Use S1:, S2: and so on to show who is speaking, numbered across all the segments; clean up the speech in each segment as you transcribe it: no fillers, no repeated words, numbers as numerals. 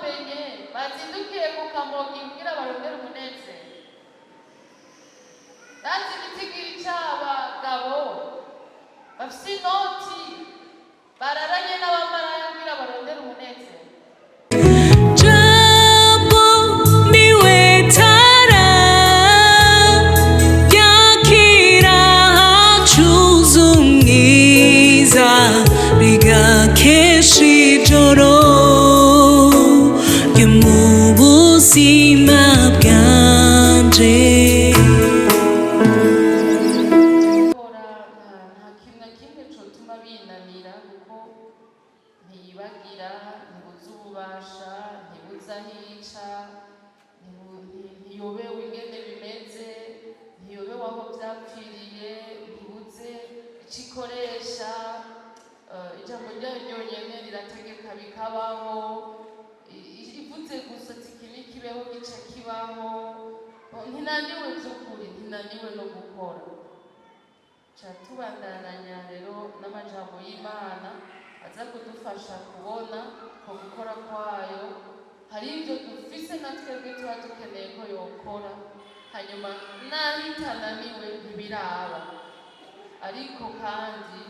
S1: amabenye, bazindukiye ku kamogi kugira barondere umunezero. Ndazi igitigiri c'abagabo bafise inoti bararanye n'abamaraya kugira barondere umunezero.
S2: Jambo niwe tara yakira hacuze umwiza rigakesha ijoro ryo mu buzima bwanje.
S1: Gukora nta kintu na kimwe cotuma binanira, kuko ntiyibagira, ntibuza ububasha, ntibuza aho ica, ntiyobewe ingene bimeze, ntiyobewe aho vyapfiriye, ntibuze ico ikoresha. Ijambo ryayo ryonyene rirategeka bikabaho. Ivuze gusa ati iki nikibeho, gica kibaho. Ntinaniwe vy'ukuri, ntinaniwe no gukora. Ca tubandanya rero n'amajambo y'Imana aza kudufasha kubona ko gukora kwayo hari ibyo dufise na twebwe tuba dukeneye ko yokora. Hanyuma naho itananiwe, ntibiraba, ariko kandi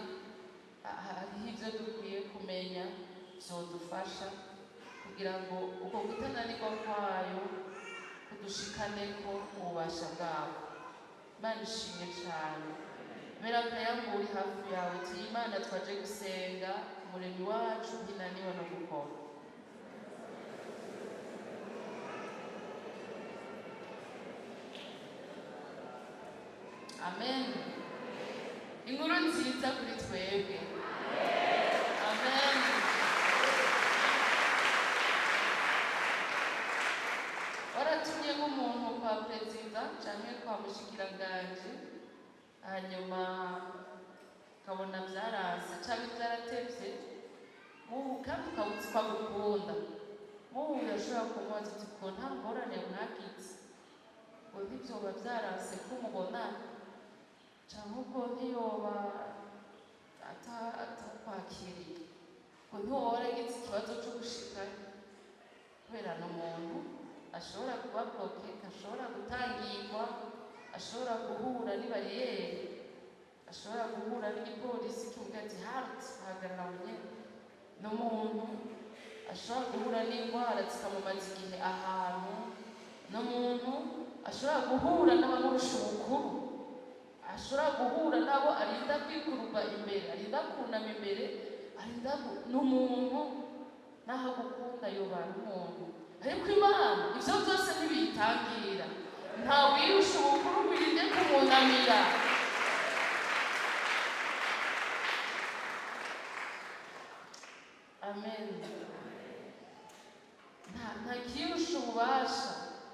S1: hariho ibyo dukwiye kumenya vyodufasha kugira ngo uko kutananirwa kwayo kudushikaneko ububasha bwabo. Imana ishimwe cane. Mera akayambu uri hafi yawe uti: "Imana twaje gusenga, Umuremyi wacu ntinaniwe no gukora." Amen. Inkuru nziza kuri twebwe. Amen. Waratumye nk'umuntu kwa perezida canke kwa mushikiranganji, hanyuma ukabona byaranse canke byaratevye mubu, kandi ukaba uzi ko agukunda. Mubu urashobora kumubaza uti: "Ko nta ngorane mwagize, ngo ntivyoba vyaranse ko mubonana, canke ubwo ntiyoba atakwakiriye, ngo ntiwoba waragize ikibazo co gushikayo?" Kubera ni umuntu ashobora kuba bloqué, ashobora gutangirwa, ashobora guhura n'ibariyeri, ashobora guhura n'igipolisi kivuga ati: "Halt, hagarara nyene." Ni umuntu ashobora guhura n'indwara zikamumaza igihe ahantu. Ni umuntu ashobora guhura n'abamurusha ubukuru, ashobora guhura nabo arinda kwikuruba imbere, arinda kunama imbere, arinda ni umuntu naho agukunda yoba ari umuntu. Ariko Imana ivyo byose ntibiyitangira. Nta wirusha ubukuru wirinde kumunamira. Amen. Nta kirusha ububasha,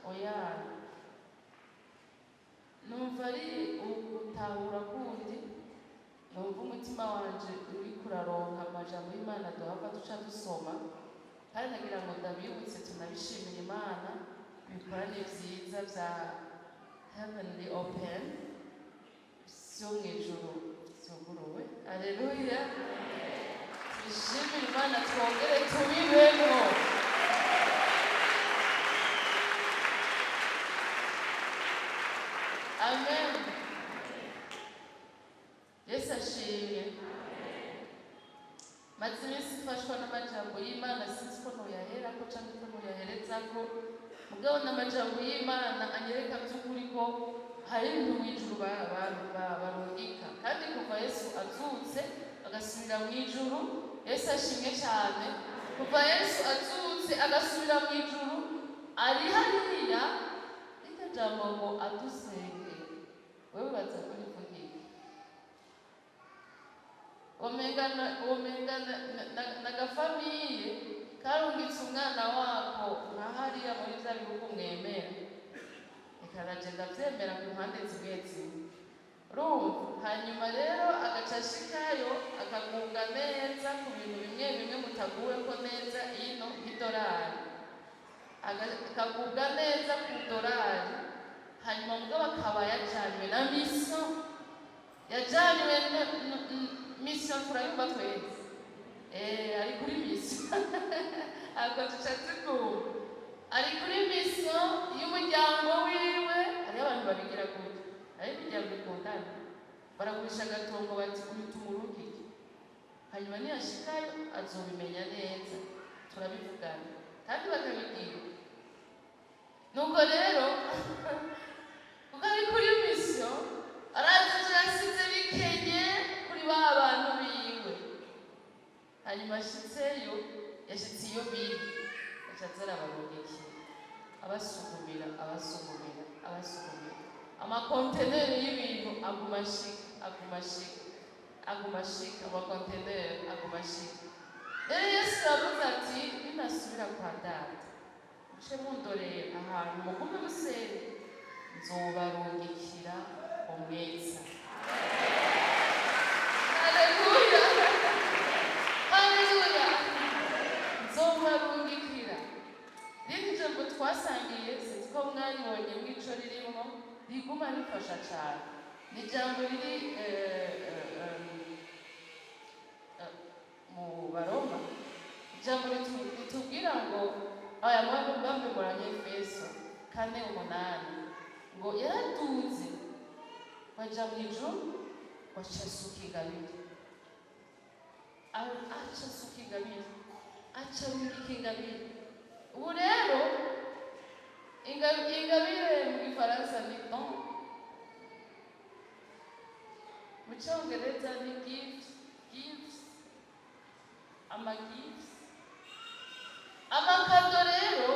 S1: oya. Numva ari ugutahura kundi, numva umutima wanje uriko uraronka amajambo y'Imana duhava duca dusoma. Kandi nagira ngo ndabibutse, tunabishimira Imana, ibikorane vyiza vya Heavenly Open, vyo mw'ijuru vyuguruwe. Aleluya! Tubishimire Imana, twongere tubibemwo. Amen. Yesu ashimwe. Maze iminsi mfashwa n'amajambo y'Imana. Sinzi ko noyaherako canke ko noyaherezako, mugabo n'amajambo y'Imana anyereka by'ukuri ko hari ibintu mw'ijuru barungika. Kandi kuva Yesu azutse agasubira mw'ijuru, Yesu ashimwe cyane, kuva Yesu azutse agasubira mw'ijuru, ari hariya. Iryo jambo ngo adusenge, wewe baza kurivuga iki? Womenga n'agafamiye karungitse umwana wako nka hariya muri vya bihugu mwemera. Reka naje ndavyemera ku mpande zimwe zimwe, urumva. Hanyuma rero agaca ashikayo akagubwa neza ku bintu bimwe bimwe mutaguweko neza ino, nk'idolari. Akagubwa neza ku dolari, hanyuma mugabo akaba yajanywe na mission, yajanywe mission. Turayumva twese. Ari kuri mission, ako tuca tuguma. Ari kuri mission y'umuryango wiwe. Hariho abantu babigira gutya, hariho imiryango ikundana, baragurisha agatongo, bati: "Uyu tumurungike, hanyuma niyashikayo azobimenya neza, turabivugana." Kandi bakabigira. Nuko rero kuko ari kuri mission, arazi ivyo yasize bikenye kuri ba bantu biwe. Hanyuma ashitseyo, yashitse iyo biri, aca aza arabarungikira, abasugumira, abasugumira, abasugumira amakonteneri y'ibintu, aguma ashika, aguma ashika, aguma ashika, amakonteneri aguma ashika. Rero Yesu yavuze ati: "Ninasubira kwa Data, muce mundorera ahantu, mugume musenge, nzobarungikira umweza." Haleluya, haleluya! Nzobarungikira. Rindi jambo twasangiye, sinzi ko mwaribonye mw'ico ririmo, riguma rifasha cane, ni ijambo riri mu Baroma, ijambo ritubwira ngo aya mwambe muranye Efeso 4:8, ngo yaraduze baja mu ijuru, baca asuka ingabire, aca asuka ingabire, aca arungika ingabire. Ubu rero ingabire mu gifaransa ni don, mu cyongereza ni gifts, gifts, ama gifts, ama cadeaux. Rero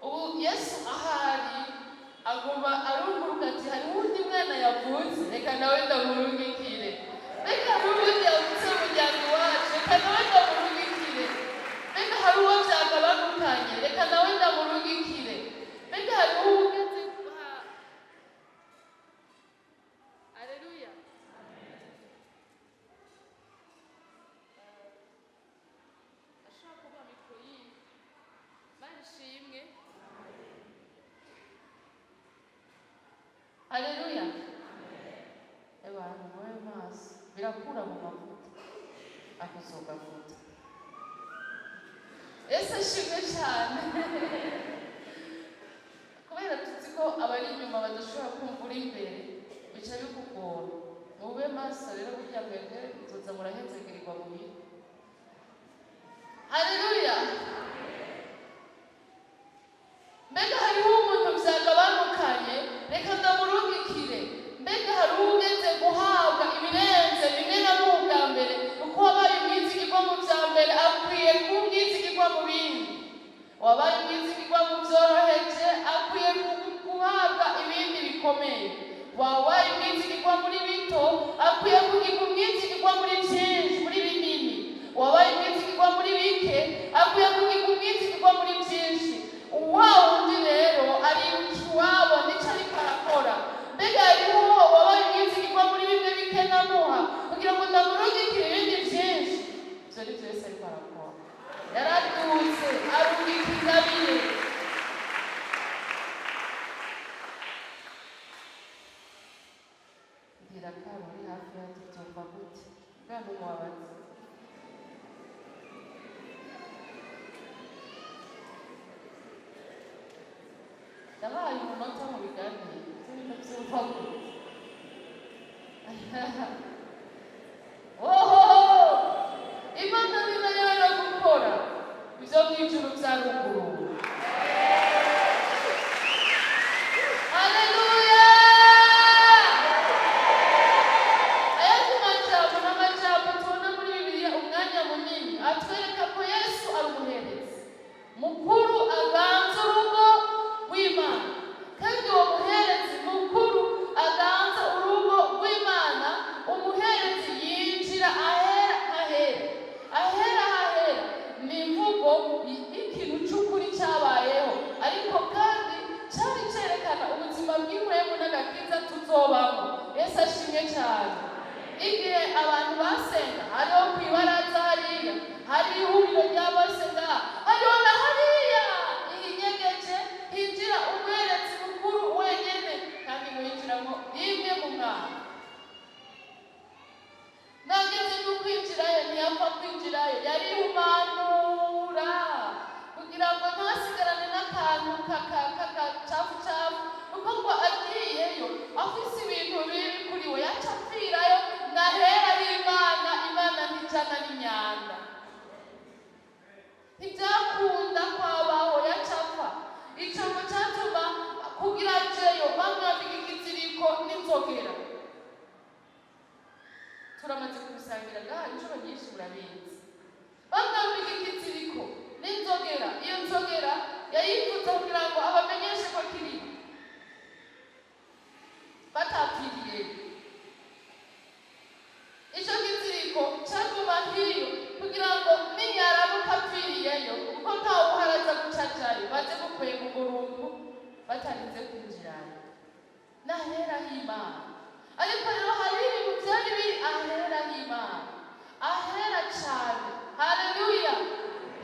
S1: ubu Yesu ahari aguma arunguruka ati: "Hari uwundi mwana yavutse, reka nawe ndamurungikire. Reka hari uwundi yavutse mu muryango iwacu, reka nawe ndamurungikire. Mbega hari uwo byagabanukanye, reka nawe ndamurungikire. Mbega hari uwo ugeze ha." Aleluya! Ashobora kuba micro yiwe. Mana ishimwe! Haleluya! Abantu mube maso, birakura mu mavuta akuzogavuta. Ese ashimwe cyane, kubera tuzi ko abari inyuma badashobora kumva uri imbere, bica bikugora. Mube maso rero, burya mwebwe muzoza murahezegererwa muhira. Haleluya! Mbega hariho umuntu byagabanukanye, reka ndamurungikire. Mbega hariho ugeze guhabwa ibirenze bimwe na bwo bwa mbere. Uko wabaye umwizigirwa mu bya mbere, akwiye kuba umwizigirwa mu bindi. Wabaye umwizigirwa mu byoroheje, akwiye guhabwa ibindi bikomeye. Wabaye umwizigirwa muri bito, akwiye kugirwa umwizigirwa muri byinshi, muri binini. Wabaye umwizigirwa muri bike, akwiye kugirwa umwizigirwa muri byinshi. Wa wundi rero ari iwabo, nicyo ariko arakora. Mbega hariho wabaye umwizigirwa muri bimwe bike, namuha kugira ngo ndamurungikire ibindi byinshi. Ibyo ni byo Yesu ariko arakora. Yaradutse arungika ingabire. Mbwira kabo uri hafi yacu, byumva gute bwana umubabazi? Ndabahaye umunota mu biganiro, ibyo bintu byumva gute? Ohoho! Imana ni nayo yo gukora ibyo mu ijuru byaruguruwe. Haleluya! Ayandi majambo n'amajambo tubona muri Bibiliya umwanya munini, atwereka ko Yesu ari umuherezi mukuru aganza urugo rw'Imana. Kandi uwo muherezi mukuru aganza urugo rw'Imana, umuherezi yinjira ahera hahera. Ahera hahera ni imvugo y'ikintu cy'ukuri cyabayeho, ariko kandi cyari cyerekana ubuzima bw'impwemu n'agakiza tuzobamo. Yesu ashimwe cyane! Igihe abantu basenga, hariho ku ibaraza hariya, hari ihuriro rya bose ngaha, hariho na hariya ihinyegeje hinjira umuherezi mukuru wenyene, kandi ngo yinjiramo rimwe mu mwaka. Nageze no kwinjirayo, ntiyapfa kwinjirayo, yarihumanura kugira ngo ntasigarane n'akantu. k'agacafucafu, kuko ngo agiyeyo afise ibintu bibi kuri we yaca apfirayo. Nahera h'Imana, Imana ntijana n'imyanda, ntibyakunda kwabaho, yaca apfa. Ico ngo catuma kugira ajeyo bamwambika ikiziriko n'inzogera. Turamaze kubisangira ngaha inshuro nyinshi, murabizi. Bamwambika ikiziriko n'inzogera. Iyo nzogera yayivuze kugira ngo abamenyeshe ko akiriho, batapfiriye. Ico kiziriko caguma hiyo kugira ngo niyaramuka apfiriyeyo, kuko ntawe uharaza guca ajayo, baze gukwega urwo batarinze kwinjirayo. N'ahera h'Imana. Ariko rero hari ibintu byari biri ahera h'Imana, ahera cane. Haleluya!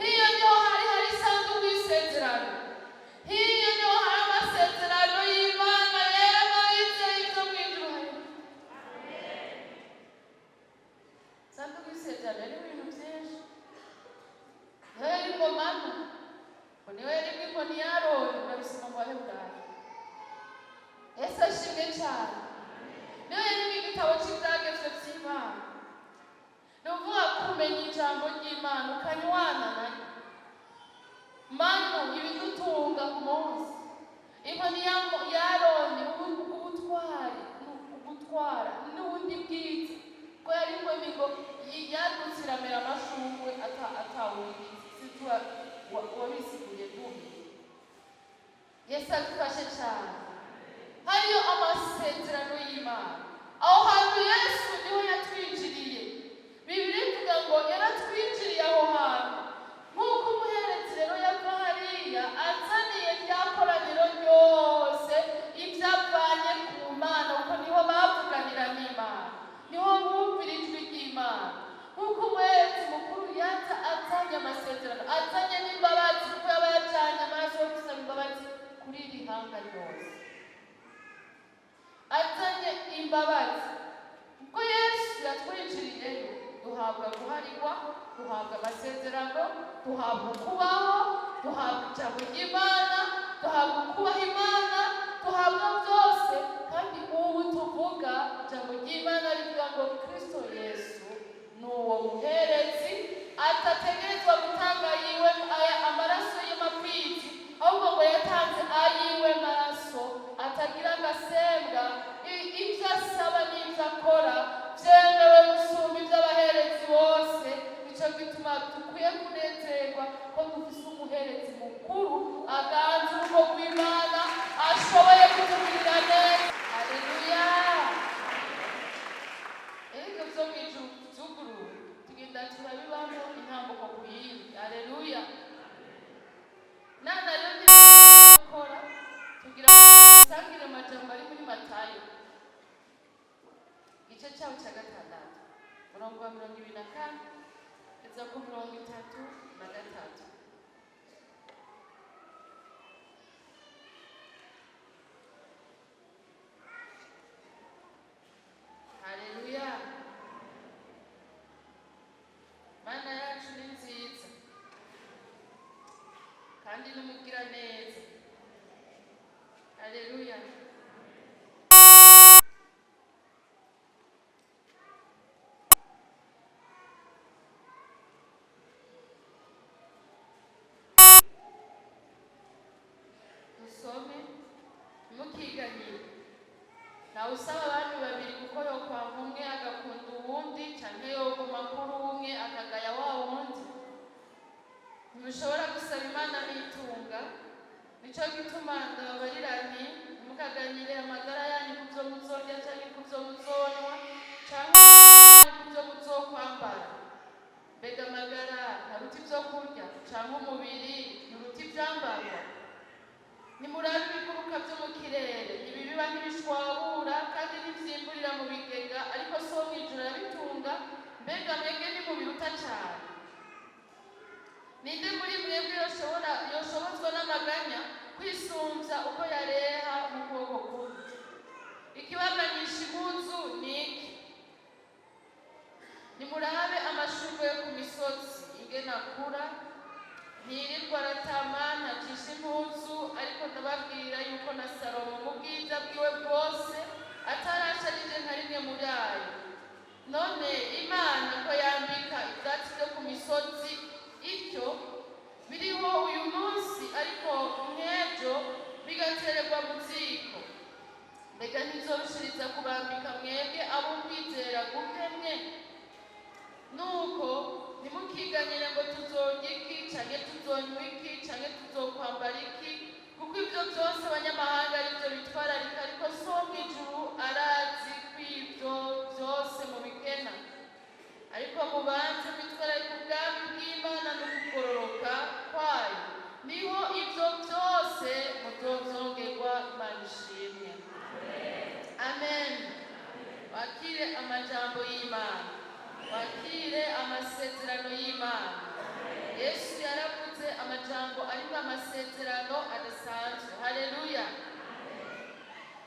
S1: Hiyo niho hari isanduku y'isezerano, hiyo niho hari amasezerano y'Imana. Yemwe bizeye ibyo mw'ijuru, isanduku y'isezerano yarimo ibintu byinshi. Niho yarimwo manu, ngo niho yarimwo inkoni ya Aroni, urabisoma mu Baheburayo. Yesu ashimwe cyane. Niyo yarimo igitabo cy'ibyagezwe by'Imana. Ni ukuvuga kumenya ijambo ry'Imana, ukanywana nayo. Manu, ibidutunga ku munsi. Inkoni ya Aroni, ubutwari, ugutwara n'ubundi bwiza, ko yari inkoni ngo yadutse iramera amashurwe atawuyigize. Sinzi uwabisiguye, ndumiwe. Yesu adufashe cyane. Hariyo amasezerano y'Imana aho hantu. Yesu niho yatwinjiriye. Bibiri ivuga ngo yaratwinjiriye aho hantu. Nk'uko umuherezi rero yava hariya azaniye rya koraniro ryose ibyo avanye ku Mana, kuko niho bavuganira n'Imana, niho bumvira ijwi ry'Imana. Nk'uko umuherezi mukuru yaza azanye amasezerano, azanye n'imbabazi, kuko yaba yajanye amaraso yo gusaba imbabazi kuri iri hanga ryose, azanye imbabazi. Kuko Yesu yatwinjiriyeyo, duhabwa guharigwa, duhabwa amasezerano, duhabwa kubaho, duhabwa ijambo ry'Imana, duhabwa kubaha Imana, duhabwa byose. Kandi ubu tuvuga, ijambo ry'Imana rivuga ngo Kristo Yesu ni uwo muherezi atategerezwa gutanga yiwe aya amaraso y'amapfizi, ahubwo ngo yatanze ayiwe maraso atagira agasembwa. Ibyo asaba n'ibyo akora byemewe gusumba iby'abaherezi bose. Nicyo gituma dukwiye kunezerwa ko dufise umuherezi mukuru aganza urugo rw'Imana, ashoboye kutugirira neza. Haleluya! Erega vyo mw'ijuru vyuguruwe, tugenda turabibamo intambuko ku yindi. Haleluya! Nana rero ndikora tugira sangire amajambo ari muri Matayo, igice cyawo cya 6, murongo wa 24 kugeza ku 33. Haleluya! Mana yacu ni nziza kandi n'umugira neza. Haleluya! Dusome, ntimukiganyire. Ntawe usaba abami babiri, kuko yokwanga umwe agakunda uwundi, canke yoguma kuri umwe akagaya wa wundi. Ntimushobora gusaba Imana n'itunga. Nico gituma ndababarira nti: ntimukaganyire amagara yanyu ku vyo muzorya canke ku vyo muzonywa, canke ku vyo muzokwambara. Mbega amagara ntaruta ivyo kurya, canke umubiri nturuta ivyambarwa? Nimurabe ibiguruka vyo mu kirere: ntibibiba, ntibishwabura, kandi ntivyimburira mu bigega, ariko So wo mw'ijuru arabitunga. Mbega mwebwe ntimubiruta cane? Ninde muri mwebwe yoshobora yoshobozwa n'amaganya kwisumvya uko yareha mu kuboko kumwe? Ikibaganyisha impuzu ni iki? Nimurabe amashurwe yo ku misozi ingene akura: ntiyirirwa aratama, ntacisha impuzu. Ariko Ndababwira yuko na Salomo mu bwiza bwiwe bwose atarasharije nka rimwe muri ayo. None Imana ko yambika ibyatsi byo ku misozi ityo, biriho uyu munsi ariko nk'ejo bigatererwa mu ziko, mbega ntizorushiriza kubambika mwebwe abo kwizera guke mwe? Nuko ntimukiganyire ngo tuzorya iki, canke tuzonywa iki, canke tuzokwambara iki, kuko ibyo byose abanyamahanga aribyo bitwararika, ariko So wo mw'ijuru arazi ko ibyo byose mubikena. Ariko mubanze mwitwararika ubwami bw'Imana no kugororoka kwayo, niho ibyo byose muzovyongerwa. Imana ishimwe, amen. Wakire amajambo y'Imana, wakire amasezerano y'Imana. Yesu yaravuze amajambo arimo amasezerano adasanzwe. Haleluya!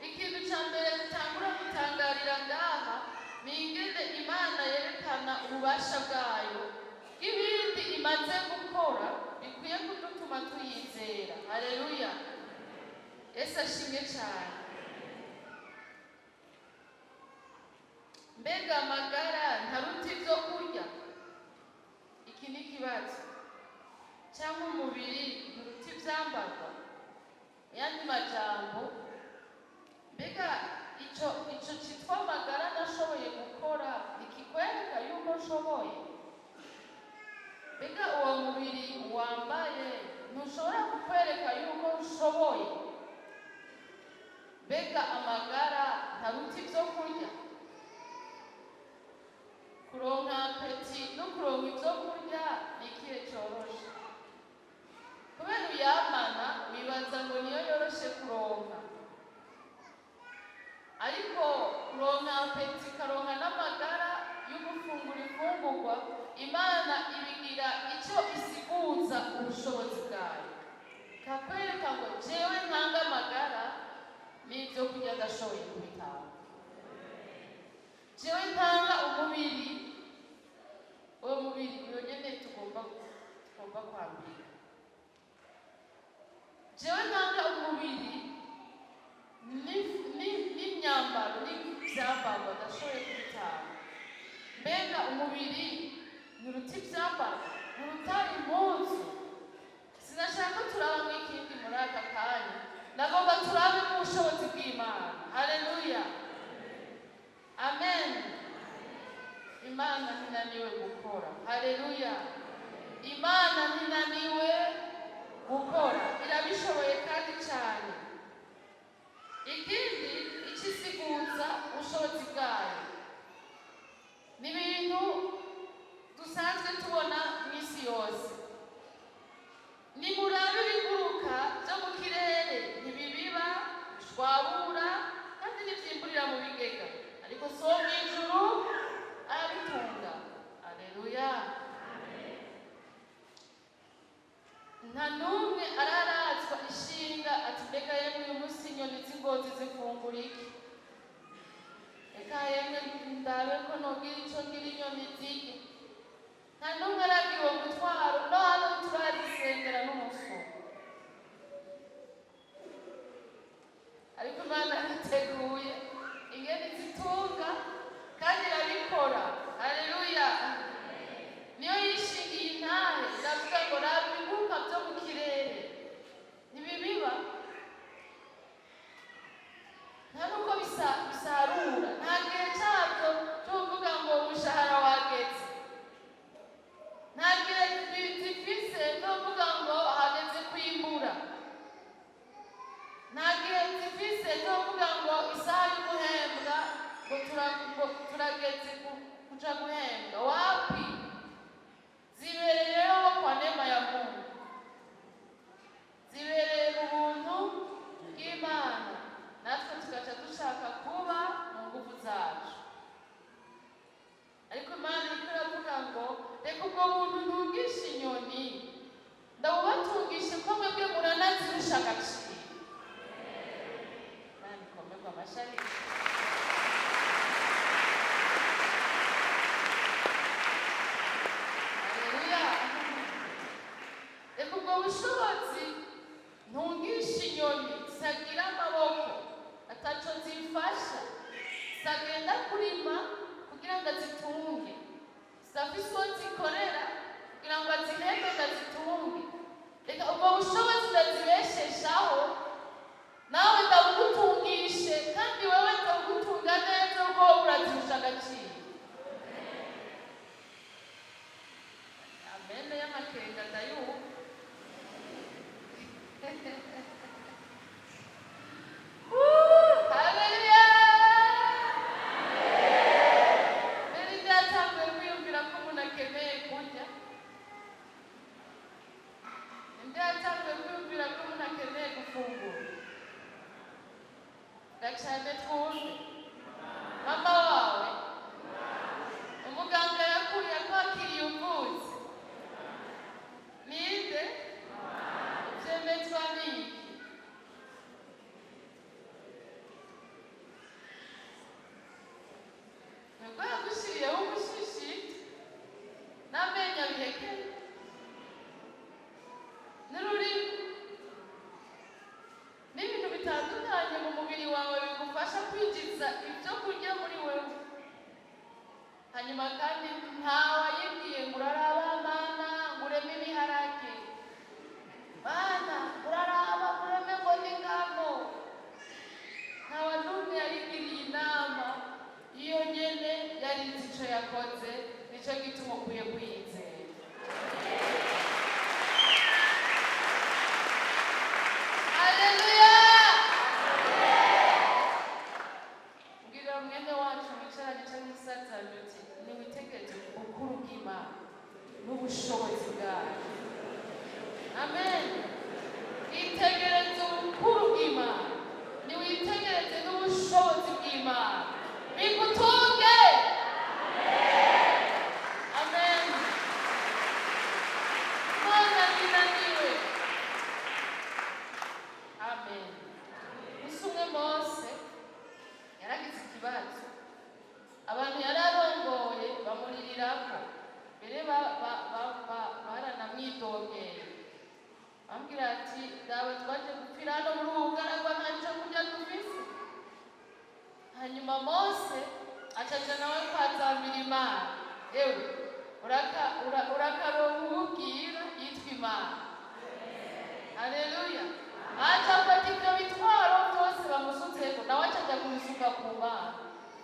S1: Ikintu cya mbere dutangura gutangarira ngaha ni ingene Imana yerekana ububasha bwayo bw'ibindi imaze gukora bikwiye kudutuma tuyizera. Haleluya! Yesu ashimwe cyane. Mbega amagara ntaruta ibyo kurya? Iki ni ikibazo. Cyangwa umubiri nturuta ibyambarwa? Yandi majambo, mbega ico cyitwa amagara nashoboye gukora ikikwereka yuko nshoboye? Mbega uwo mubiri wambaye ntushobora kukwereka yuko nshoboye? Mbega amagara ntaruta ibyo kurya? Kuronka appétit no kuronka ibyo kurya ni ikihe cyoroshe? Kubera uyamana wibaza ngo niyo yoroshe kuronka, ariko kuronka appétit ukaronka n'amagara yo gufungura imfungurwa, Imana ibigira icyo isiguza ubushobozi bwayo, kakwereka ngo jewe ntanga amagara n'ibyo kurya ndashoboye kubitanga, jewe ntanga umubiri, uwo mubiri uyo nyene tugomba kwambika, jewe ntanga umubiri n'imyambaro n'ivyambarwa ndashoboye kubitanga. Mbega umubiri nturuta ivyambarwa? Nturuta impuzu? Sinashaka turabamwo ikindi muri aka kanya, nagomba turabe mu bushobozi bw'Imana. Haleluya, amen. Imana ntinaniwe gukora. Haleluya! Imana ntinaniwe gukora, irabishoboye kandi cyane. Ikindi ikisiguza ubushobozi bwayo ni ibintu dusanzwe tubona mu isi yose. Nimurabe ibiguruka byo mu kirere: ntibibiba, bishwabura, kandi ntibyimburira mu bigega, ariko So wo mu ijuru arabitunga. Aleluya! Nta n'umwe ararazwa ishinga ati: "Mbega yemwe, uyu munsi inyoni z'ingozi zifungura iki? Reka yemwe ndabe ko nogira ico ngira inyoni zirye." Nta n'umwe aragira uwo mutwaro. No hano turazisengera n'umufu, ariko Imana yarateguye ingene izitunga kandi irabikora. Haleluya! Niyo yishingiye intahe, iravuga ngo: "Raba ibiguruka byo mu kirere, ntibibiba, nta nuko bisarura, nta gihe cyabyo cyo kuvuga ngo umushahara wageze, nta gihe zifise cyo kuvuga ngo hageze kwimbura, nta gihe zifise cyo kuvuga ngo isaha yo guhembwa, ngo turageze kuja guhembwa." Wapi, zibereyeho kwa neema ya Mungu, zibereye mu buntu bw'Imana. Natwe tugaca dushaka kuba mu nguvu zacu, ariko Imana iriko iravuga ngo: "Reka ubwo buntu ntungisha inyoni ndabubatungishe, ko mwebwe muranazirusha agaciro." Imana ikomerwe amashyi. Haleluya! Reka ubwo bushobozi Ntungisha inyoni zitagira amaboko, ataco zifasha, zitagenda kurima kugira ngo azitunge, zidafise uwo zikorera kugira ngo azihembe ngo azitunge. Reka ubwo bushobozi ndazibesheshaho, nawe ndabugutungishe, kandi wewe ndabugutunga neza kuko wowe urazirusha agaciro. Amene y'amakenga ndayumva. Haleluya! Mbere byatanguye kwiyumvira ko umuntu akeneye kurya? Ninde yatanguye kwiyumvira ko umuntu akeneye gufungura? Gacane twumve. Mama wawe, umuganga yakuye akwakiriye umvuzi, ninde? Uvyemezwa n'iki? Nubwo yagushiriyeho umushishito n'amenyo abihekeye n'ururimi n'ibintu bitandukanye mu mubiri wawe bigufasha kwinjiza ibyo kurya muri wewe. Hanyuma kandi ntawayibwiye ngo uraraba mana ngo ureme ibiharage, mana uraraba ngo ureme ngo n'ingano. Ntawa n'umwe yarigiriye inama, iyo nyene yari izi ico yakoze. Nico gituma ukwiye kuyizera. Haleluya! Mbwira mwene wacu wicaranye canke musazanye uti: niwitegereze ubukuru bw'Imana n'ubushobozi bwayo. Amen. Itegereze ubukuru bw'Imana, niwitegereze n'ubushobozi bw'Imana, bigutunge. Amen. Imana ninaniwe. Amen. Umunsi umwe Mose yaragize ikibazo, abantu yari arongoye bamuririrako, mbere baranamwidogera, bambwira ati: dawe, twaje gupfira hano muri ubu bugaragwa, nta cyo kurya dufise. Hanyuma Mose acaja nawe kwazamira Imana. Ewe urakaronka uwubwira yitwa Imana. Haleluya! Aca afata ivyo bitwaro byose bamusutseko, nawe aca aja kubisuka ku Mana.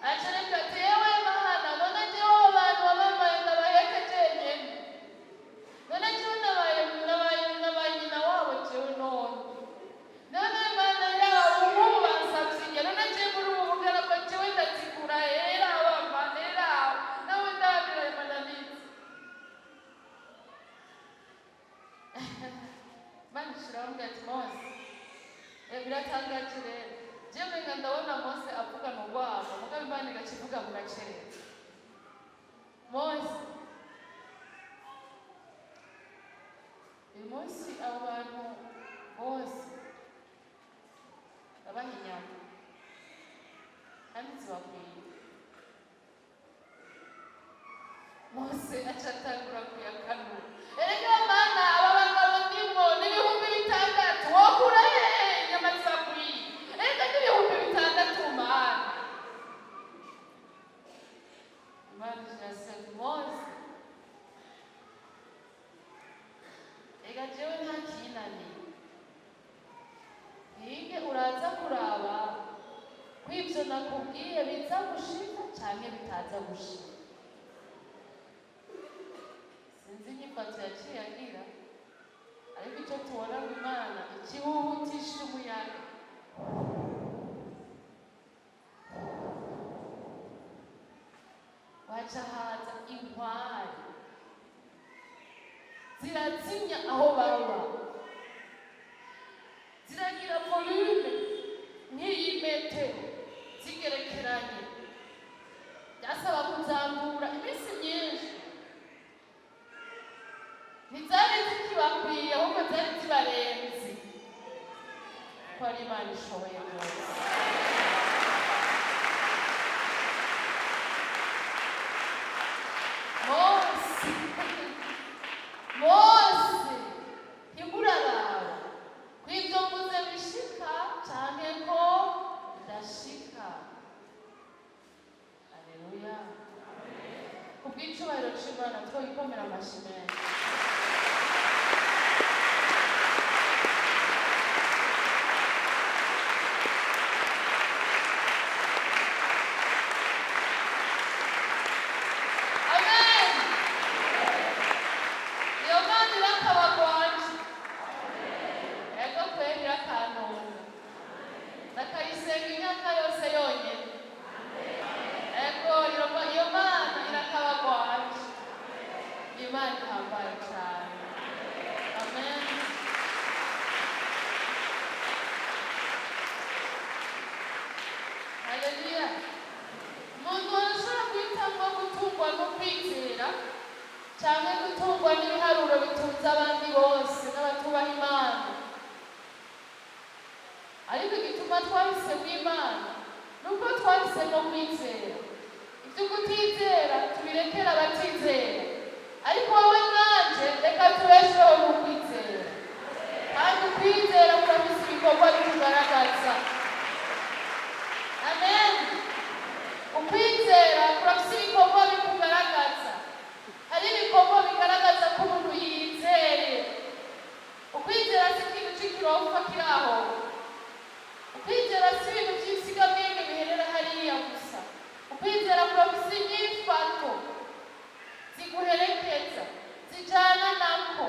S1: Aca areka ati: yewe Mana, none jewe abo bantu wabambaye ndabaheke jenyene? None jewe nabaye nyina wabo jewe? None Mana yabo, nk'ubu bansavye indya, none jewe muri ubu bugaragwa jewe ndazigura hera? Abamana era nawe ndabira mananiza. Imana ishiraho ati: Mose. Biratangaje rero, jewe menga ndabona Mose avugana urwamo, mugabo Imana igaca ivuga mu gacerere. Mose, uyu munsi abo bantu bose babaha inyama kandi zibakwiye. Mose aca atangura kuyakanura: erega Mana, aba bagabo ndimwo ni 6000, wokura hehe inyama zibakwiye? Erega ni 6000, Mana. Imana iraseka: Mose, ega jewe nta kinaniye. Ntige uraza kuraba ko ivyo nakubwiye biza gushika canke bitaza gushika. Sinzi inyifato yaciye agira, ariko icyo tubona ngo Imana ikihutisha umuyaga. Waca haza inkware, zirazimya aho baba, ziragira volume nk'iyi metero zigerekeranye, byasaba kuzambura iminsi myinshi. Ntizari zikibakwiye, ahubwo zari zibarenze, ko ari Imana ishoboye rwose. Mose, Mose, ntiguraraba ku ibyo. c'Imana twoyikomera amashi menshi. Amen. Iyo Mana irakabagwanje. Ego kweri, irakantunga, ndakayisenga imyaka yose yonyene. Ego, iyo Mana irakabagwanje, Imana ihambaye cyane. Amen. Haleluya. Umuntu arashobora guhitamwo gutungwa no kwizera cyangwa gutungwa n'ibiharuro bitunze abandi bose n'abatubaha Imana. Ariko igituma twahisemo Imana ni uko twahisemo kwizera. Ibyo kutizera tubirekera abatizera, ariko wowe nanje reka tubesheho mu kwizera, kandi ukwizera kurafise ibikorwa bitugaragaza. Amen. Ukwizera kurafise ibikorwa bikugaragaza. Hari ibikorwa bigaragaza ko umuntu yizeye. Ukwizera si ikintu c'ikirofa kiri aho. Ukwizera si ibintu vy'insigabwenge biherera hariya gusa. Ukwizera kurafise inyifato ziguherekeza, zijana nako.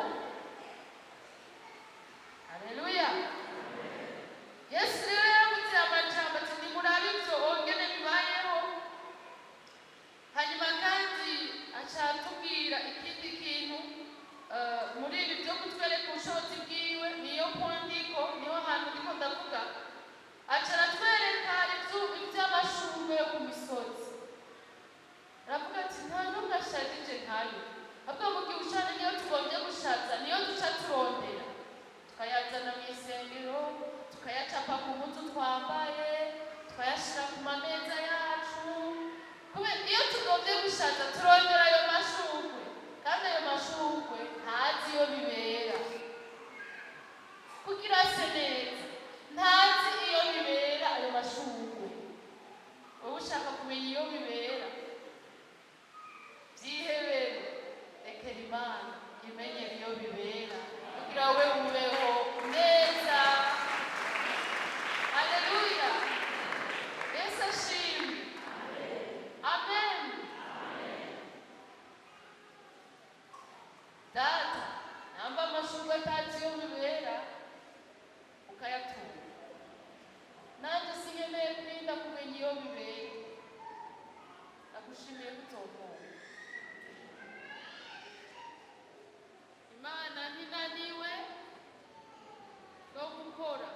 S1: Haleluya. Yesu rero yaravuze amajambo ati: "Nimurabe ivyo ongene bibayeho." Hanyuma kandi aca atubwira ikindi kintu muri ibi byo kutwereka ubushobozi bwiwe. Niyo kwandiko, niho hantu ndiko ndavuga. Aca aratwereka ivy'amashurwe yo ku misozi. Aravuga ati: "Nta n'umwe ashajije nkayo." Ahubwo mu gihe ushana, niyo tugombye gushaza, niyo duca turondera, tukayazana mu isengero, tukayacapa ku mpuzu twambaye, tukayashira ku mameza yacu. Kubera iyo tugombye gushaza turondera ayo mashurwe, kandi ayo mashurwe ntazi iyo bibera kugira ase neza, ntazi iyo bibera ayo mashurwe. Wowe ushaka kumenya iyo bibera, byihebere, rekera Imana imenye iyo bibera kugira we ubeho neza. Haleluya. Yesu ashimwe. Amen. Data, namba amashurwe atazi iyo bibera ukayatunga, nanjye sinkeneye kurinda kumenya iyo bibera. Ndagushimiye ko uzonkunda. Imana ntinaniwe no gukora.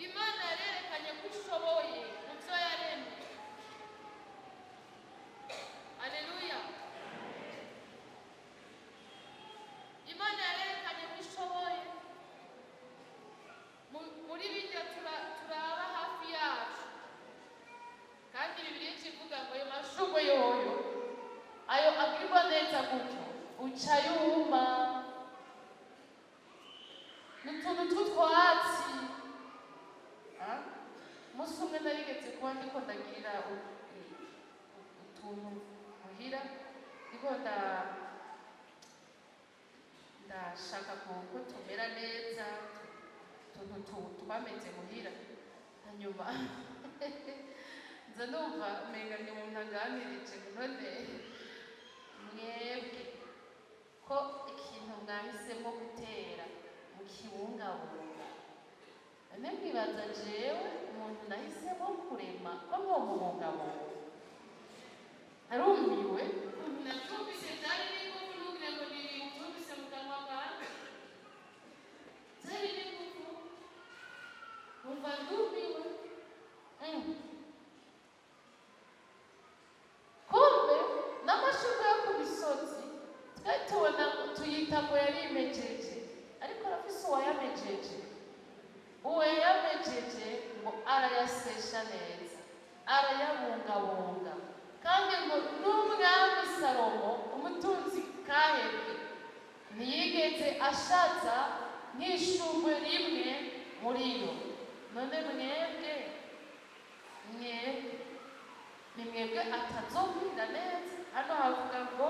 S1: Imana yarerekanye ko ishoboye mu byo yaremye. Aleluya. Imana yarerekanye ko ishoboye muri bijya turaba hafi yacu. Kandi Bibiliya ikivuga ngo ayo mashurwe yoyo, ayo agirwa neza gutyo, uca yuma. Ni utuntu tw'utwatsi. Ah? Umunsi umwe narigeze kuba ndiko ndagirira utuntu muhira, ndiko ndashaka ko tumera neza, utuntu twameze muhira. Hanyuma nza numva umenga ni umuntu aganirije ngo: "None mwebwe ko ikintu mwahisemo gutera mukibungabunga, none mwibaza jewe umuntu nahisemo kurema ko mwomubungabunga?" Narumiwe. Nabyumvise byari n'ingufu, ntugire ngo ni ibintu byumvise mu kanwa kanjye, byari n'ingufu. Numva ndumiwe. Kumbe n'amashurwe yo ku misozi twe tubona tuyita ngo yarimejeje, ariko arafise uwayamejeje. Uwo yayamejeje ngo arayasesha neza, arayabungabunga. Kandi ngo n'umwami Salomo, umutunzi kahebwe, ntiyigeze ashaza nk'ishurwe rimwe muri yo. None mwebwe, mwebwe ni mwebwe atazobwira neza? Hano havuga ngo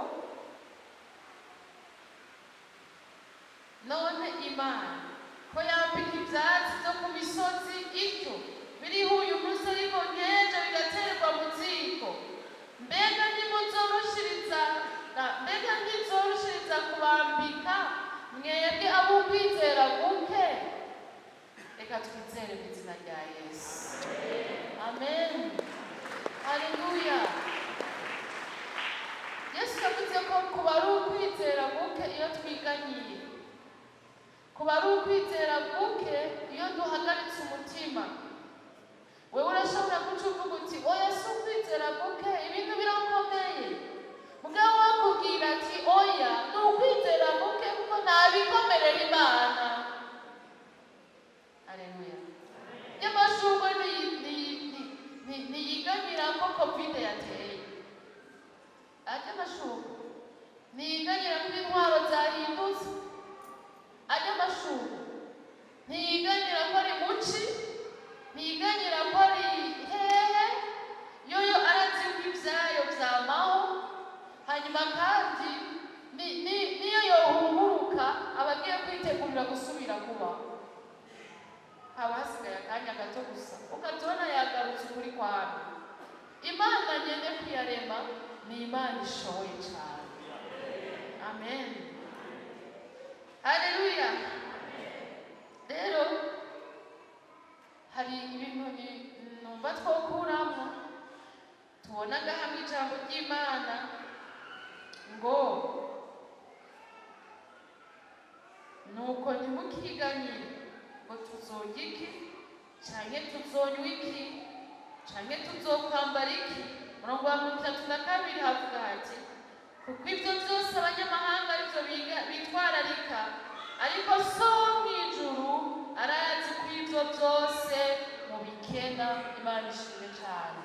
S1: None Imana ko yambika ivyatsi vyo ku misozi ityo, biriho uyu munsi ariko nk'ejo bigaterwa mu ziko, mbega ntimuzoroshiriza mbega ntizoroshiriza kubambika mwebwe ab'ukwizera guke? Reka twizere mu izina rya Yesu. Amen, haleluya. Yesu yavuze ko kuba ari ukwizera guke iyo twiganyiye, kuba ari ukwizera guke iyo duhagaritse umutima. Wewe urashobora guca uvuga uti: "Oya, si ukwizera guke, ibintu birakomeye." Mugabo wakubwira ati: "Oya, ni ukwizera guke, kuko ntabikomerera Imana." Aleluya. Y'amashurwe ntiyiganyira ko COVID yateye. Arya amashurwe ntiyiganyira ko intwaro zahindutse. Arya amashurwe ntiyiganyira ko ari muci, ntiyiganyira ko ari hehe. Yoyo arazi ko ibyayo byamaho. Hanyuma kandi niyo yohunguruka, aba agiye kwitegurira gusubira kubaho. Haba hasigaye akanya gato gusa, ukatubona yagarutse. Ukuri kwawe, Imana nyene kuyarema ni Imana ishoboye cyane. Amen, haleluya. Rero hari ibintu numva twokuramo, tubonaga hamwe ijambo ry'Imana ngo: "Nuko ntimukiganyire ngo tuzorya iki, canke tuzonywa iki, canke tuzokwambara iki." Murongo wa 32 havuga hati: "Kuko ibyo byose abanyamahanga aribyo bitwararika, ariko So wo mw'ijuru arazi ko ibyo byose mubikena." Imana ishimwe cane.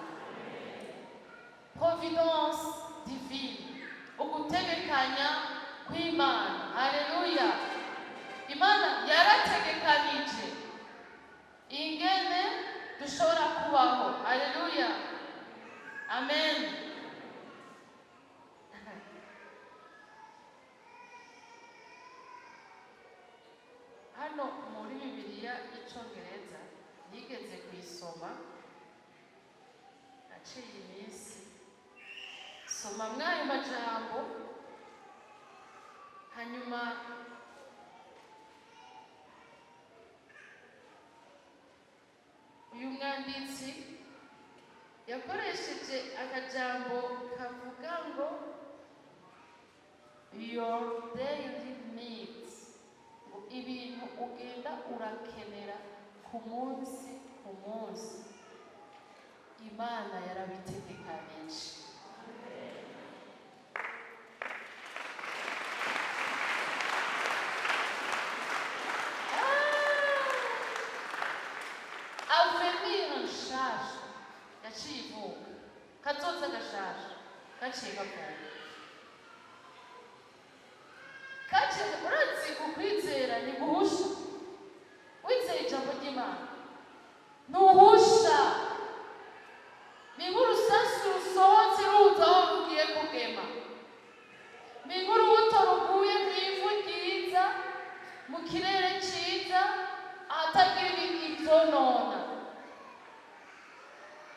S1: Providence divine, ugutegekanya kw'Imana. Haleluya. Imana yarategekanije ingene dushobora kubaho. Haleluya, amen. Hano muri Bibiliya y'Icongereza nigeze kuyisoma, naciye iminsi soma mwayo majambo. Hanyuma uyu mwanditsi yakoresheje akajambo kavuga ngo "your daily needs", ngo ibintu ugenda urakenera ku munsi ku munsi, Imana yarabitegekanije. Avenir nshasha yaciye ivuka, kazoza gashasha kaciye kavuka, kaciye. Urazi, ukwizera ni guhusha. Wizeye ijambo ry'Imana ntuhusha, ni nk'urusasu rusohotse ruza aho rugiye kugema, ni nk'urubuto ruguye mu ivu ryiza, mu kirere cyiza, ahatagira ibyonona.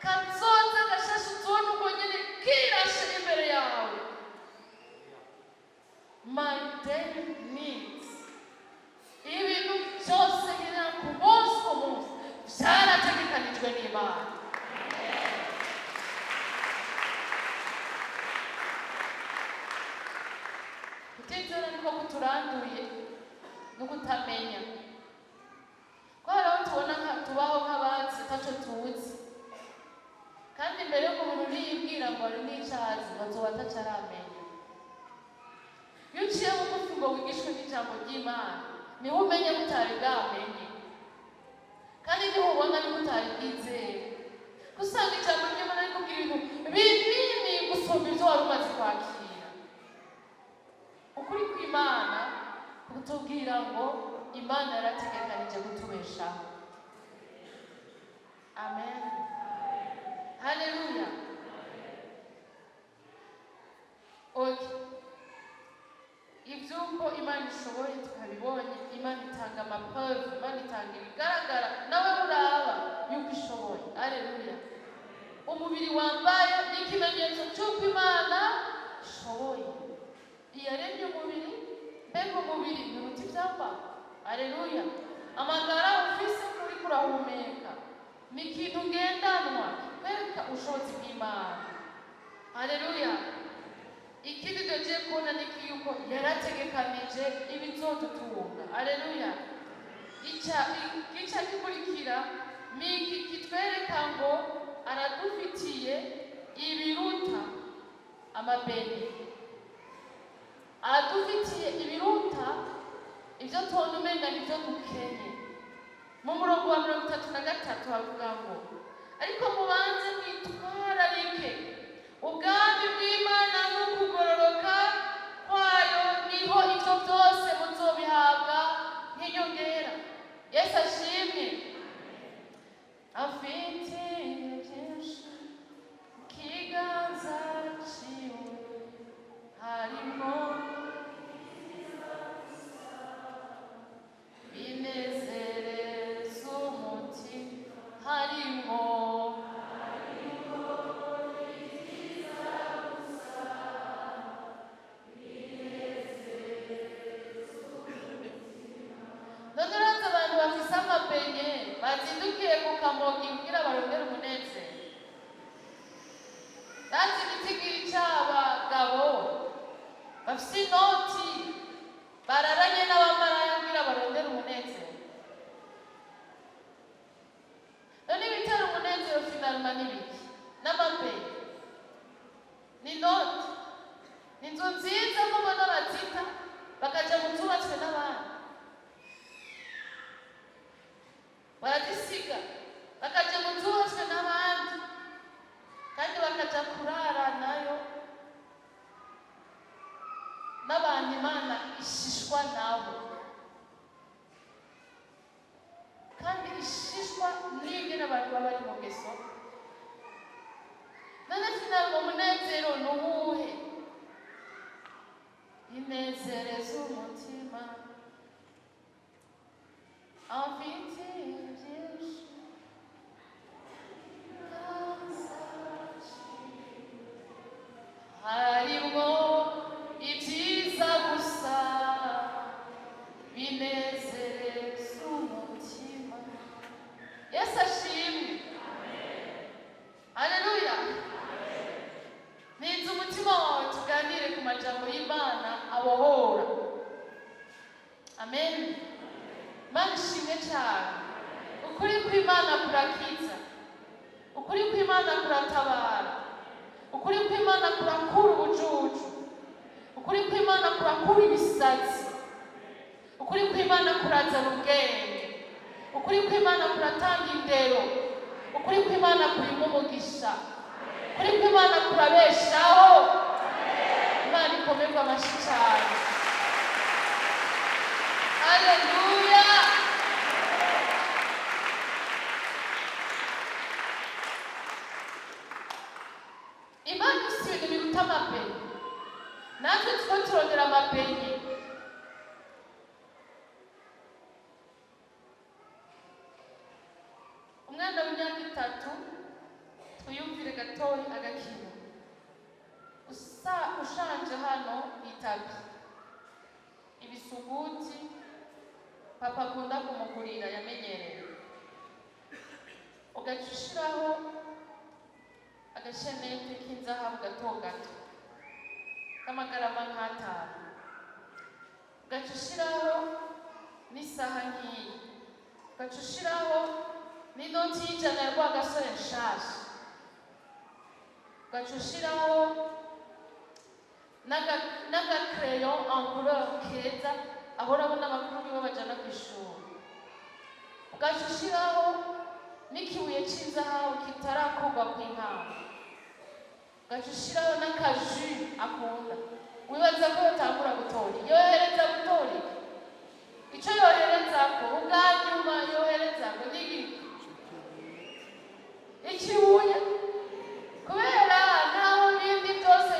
S1: Kazoza gashasha uzubona ubwo nyine kirashe imbere yawe. My daily needs, ibintu byose nkenera ku munsi ku munsi byarategekanijwe n'Imana. Kutizera niko kuturanduye no kutamenya ko hari aho tubona tubaho nk'abatsi taco tuzi. Kandi mbere y'uko umuntu niyibwira ngo hari n'ico azi, ngo azoba ataco aramenya. Iyo uciye bugufi ngo wigishwe n'ijambo ry'Imana, niho umenya ko utari bwamenye, kandi niho ubona yuko utari bwizere, ko usanga ijambo ry'Imana rikubwira ibintu binini gusumba ibyo wari umaze kwakira. Ukuri kw'Imana kutubwira ngo Imana yarategekanije kutubeshaho. Amen, haleluya. Okay, iby'uko Imana ishoboye tukabibonye. Preuve, Imana itanga ibigaragara nawe uraba yuko ishoboye. Aleluya! Umubiri wambaye ni ikimenyetso cy'uko Imana ishoboye, iyaremye umubiri. Mbega umubiri nturuta ibyambawe? Aleluya! Amagara ufise, kuri kurahumeka, ni ikintu ngendanwa kikwereka ubushobozi bw'Imana. Aleluya! Ikindi tugiye kubona ni iki? Yuko yarategekanije ibizodutunga. Aleluya! Ica gikurikira ni iki kitwereka ngo aradufitiye ibiruta amabeni, aradufitiye ibiruta ibyo tubona umenga nibyo dukenye. Mu murongo wa 33 havuga ngo: "Ariko mubanze mwitwararike ubwami bw'Imana n'ukugororoka kwayo, niho ibyo byose muzobihabwa nk'inyongera." Yesu ashimwe! Afitiye byinshi mu kiganza ciwe, harimo binezereza umutima, harimo None urazi abantu bafise amabenye bazindukiye ku Kamogi kugira barondere umunezero? Ndazi igitigiri c'abagabo bafise inoti bararanye n'abamaraya kugira barondere umunezero. None ibitera umunezero finalement ni biki? N'amabenye, ni inoti, ni inzu nziza, ko mbona bazita bakaja mu zubatswe n'abandi, barazisiga bakaja mu zubatswe n'abandi, kandi bakaja kurara nayo n'abantu Imana ishishwa nabo, kandi ishishwa n'ingene abantu baba bari mu ngeso. None finalement umunezero ni uwuhe? Inezereza umutima, amfitiye byinshi. Harimwo ibyiza gusa binezereza umutima. Yesu ashimwe! Haleluya! Ninze umutima wawe tuganire ku majambo y'Imana abohora. Amen. Imana ishimwe cyane! Ukuri kw'Imana kurakiza, ukuri kw'Imana kuratabara, ukuri kw'Imana kurakura ubujuju, ukuri kw'Imana kurakura ibisazi, ukuri kw'Imana kurazana ubwenge, ukuri kw'Imana kuratanga indero, ukuri kw'Imana kurimo umugisha, ukuri kw'Imana kurabeshaho. Imana ikomerwa amashyi cyane. Haleluya! Imana ifite ibintu biruta amabenye. Natwe tuko turondera amabenye. Umwana w'imyaka 3, twiyumvire gatoyi agakino. Usa ushanje hano itapi, ibisuguti papa akunda kumugurira yamenyereye, ugaca ushiraho agashenete k'inzahabu gato gato k'amagarama nk'atanu, ugaca ushiraho n'isaha nk'iyi, ugaca ushiraho n'inoti y'100 ya Rwagasore nshasha, ugaca ushiraho n'agacrayon en couleur keza ahora abona abakuru biwe bajana ku ishuri, ugaca ushiraho n'ikibuye c'inzahabu kitarakurwa kw'inkamba, ugaca ushiraho n'akaju akunda, wibaza ko yotangura gutora? Yohereza gutora iki? Ico yoherezako ubwa nyuma, yoherezako ni igiki? Ikibuye. Kubera naho ibindi byose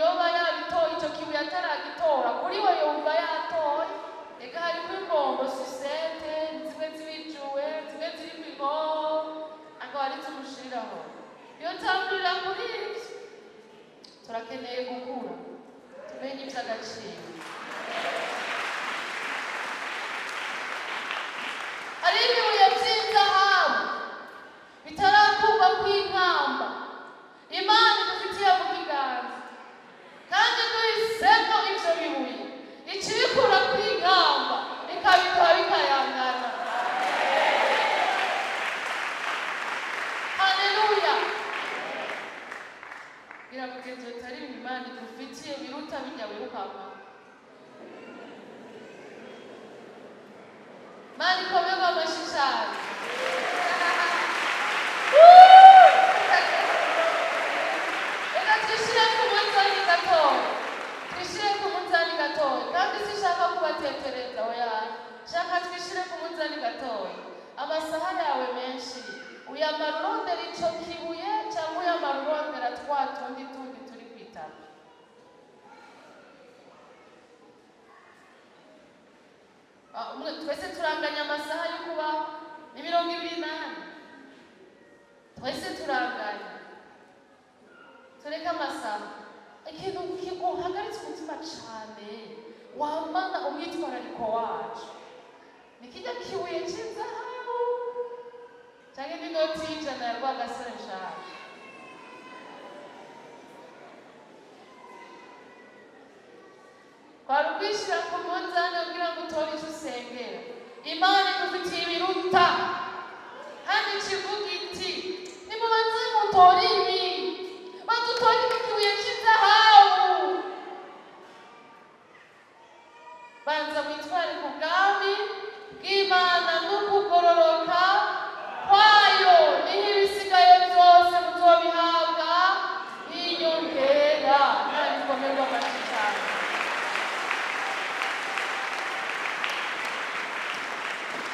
S1: yoba yabitoye, ico kibuye ataragitora, kuri we yumva yatoye. Ega hariko ingombo sucette. Hari ibibuye by'inzahabu bitarakurwa kw'inkamba Imana idufitiye mu kiganza, kandi duhisemo ivyo bibuye, ikibikura kw'inkamba ikabiduha bikayangana. Haleluya! Biramugenzi bitari ibintu Imana idufitiye biruta bijya wirukanka. Imana ikomerwe amashyi cyane. Reka twishyire ku munzani gatoya, twishyire ku munzani gatoya. Kandi sinshaka kubatetereza, oya, shaka twishyire ku munzani gatoya. Amasaha yawe menshi uyamara urondera ico kibuye, cyangwa uyamara urondera twa tundi tundi turi kwitaba? Ah, twese turanganya amasaha yo kubaho, ni 24. Twese turanganya. Tureke amasaha. Ikintu kiguhagaritse umutima cane, wamana umwitwarariko wacu, ni kijya kibuye c'inzahabu canke n'inoti y'100 ya Rwagasore nshasha? Kwari ukwishira ku munzani kugira ngo utore ico usengera. Imana igufitiye ibiruta. Hano ikivuga iti: "Nimubanze mutore ibi, banza utore ikibuye c'inzahabu, banza witware ku bwami bw'Imana n'ukugororoka kwayo, niho ibisigaye byose muzobihabwa nk'inyongera." Imana ikomerwe amashyi cyane.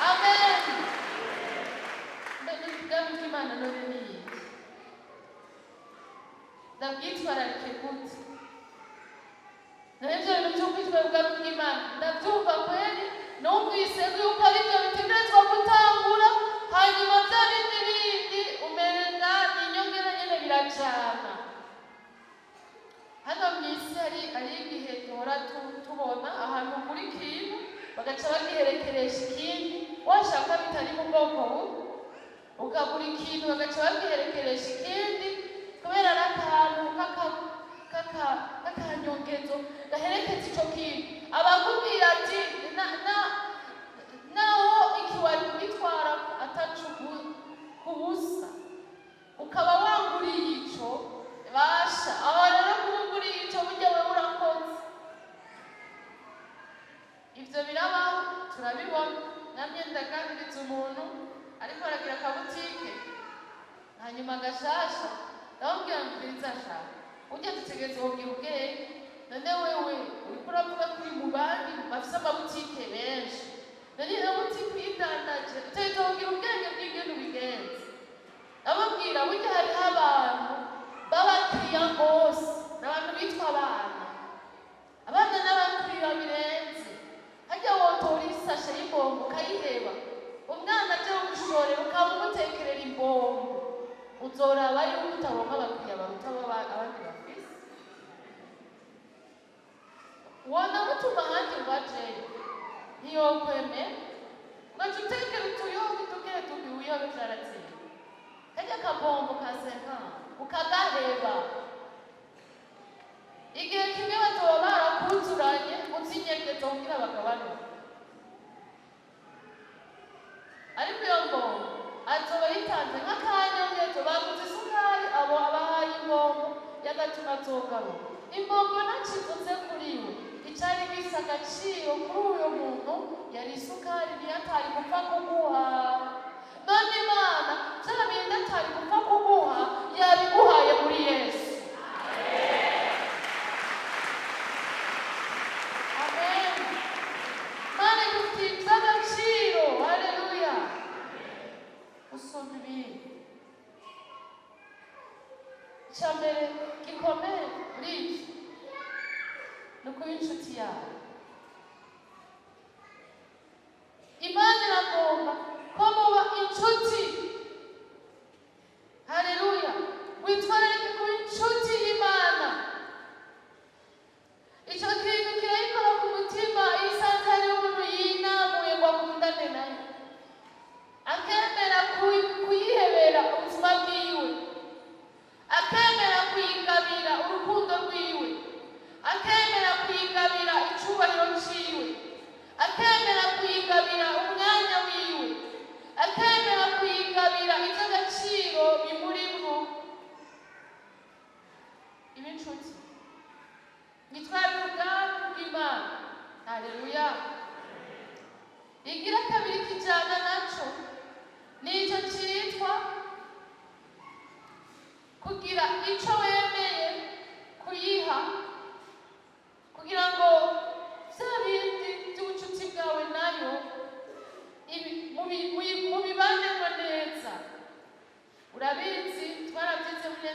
S1: Amen. Mbere ubwami bw'Imana none ni iki? Ndabwitwararike gute? Naho ibyo bintu byo kwitwara ubwami bw'Imana ndabyumva kweri, numvise yuko ari byo bitegerezwa gutangura, hanyuma bya bindi bindi umenga ni inyongera nyene, birajana. Hano mu isi hari igihe duhora tubona ahantu ugura ikintu bagaca bagiherekeresha ikindi, washaka bitari mu bwoko bumwe. Ukagura ikintu bagaca bagiherekeresha ikindi kubera ari akantu k'akanyongezo gaherekeza ico kintu. Abakubwira ati naho iki wari kugitwara ataco ku busa, ukaba wanguriye ico basha. Aho rero kuba uguriye ico, burya wewe urakoze. Ivyo birabaho, turabibona. Namye ndaganiriza umuntu ariko aragira akabutike hanyuma gashasha, ndamubwira ngo: "Mviriza shaka, ujya dutegereza kugira ubwenge. None wewe uriko uravuga ko uri mu bandi bafise amabutike benshi, none iyo butike uyidandaje utegereza kugira ubwenge bw'ingene ubigenza." Ndamubwira: "Burya hariho abantu b'abakiriya bose, ni abantu bitwa abana. Abana n'abakiriya birenze. Harya wotora isashe y'imbombo ukayiheba, umwana aje kugushorera ukaba umutekerera imbombo, uzoraba yuko utaronka abakiriya baruta abandi bafise. Wona mutuma ahandi ngo ajeyo, ntiyokwemera. Ugaca utekera utuyobe duke duke, uyobe vyaratsinda. Karya kabombo ka 50 ukagaheba, igihe kimwe bazoba barakuzuranye uzinyegeza kugira bagabanuke. Ariko iyo mbombo azoba yitanze nk'akanyongezo. Baguze isukari, abo abahaye imbombo yagatuma azogaruka. Imbombo ntakivuze kuri we. Icari gifise agaciro kuri uyo muntu yari isukari, niyo atari gupfa kuguha. None Imana vya bindi atari gupfa kuguha yabiguhaye muri Yesu. Amen. Imana igufitiye iby'agaciro, haleluya, usumba ibindi. Icya mbere gikomeye muri ibyo ni ukuba inshuti yawe. Imana iragomba ko muba inshuti. Haleluya! Witwararike kuba inshuti y'Imana. Icyo kintu kirayikora ku mutima iyo isanze hariho umuntu yinamuye ngo akundane nayo.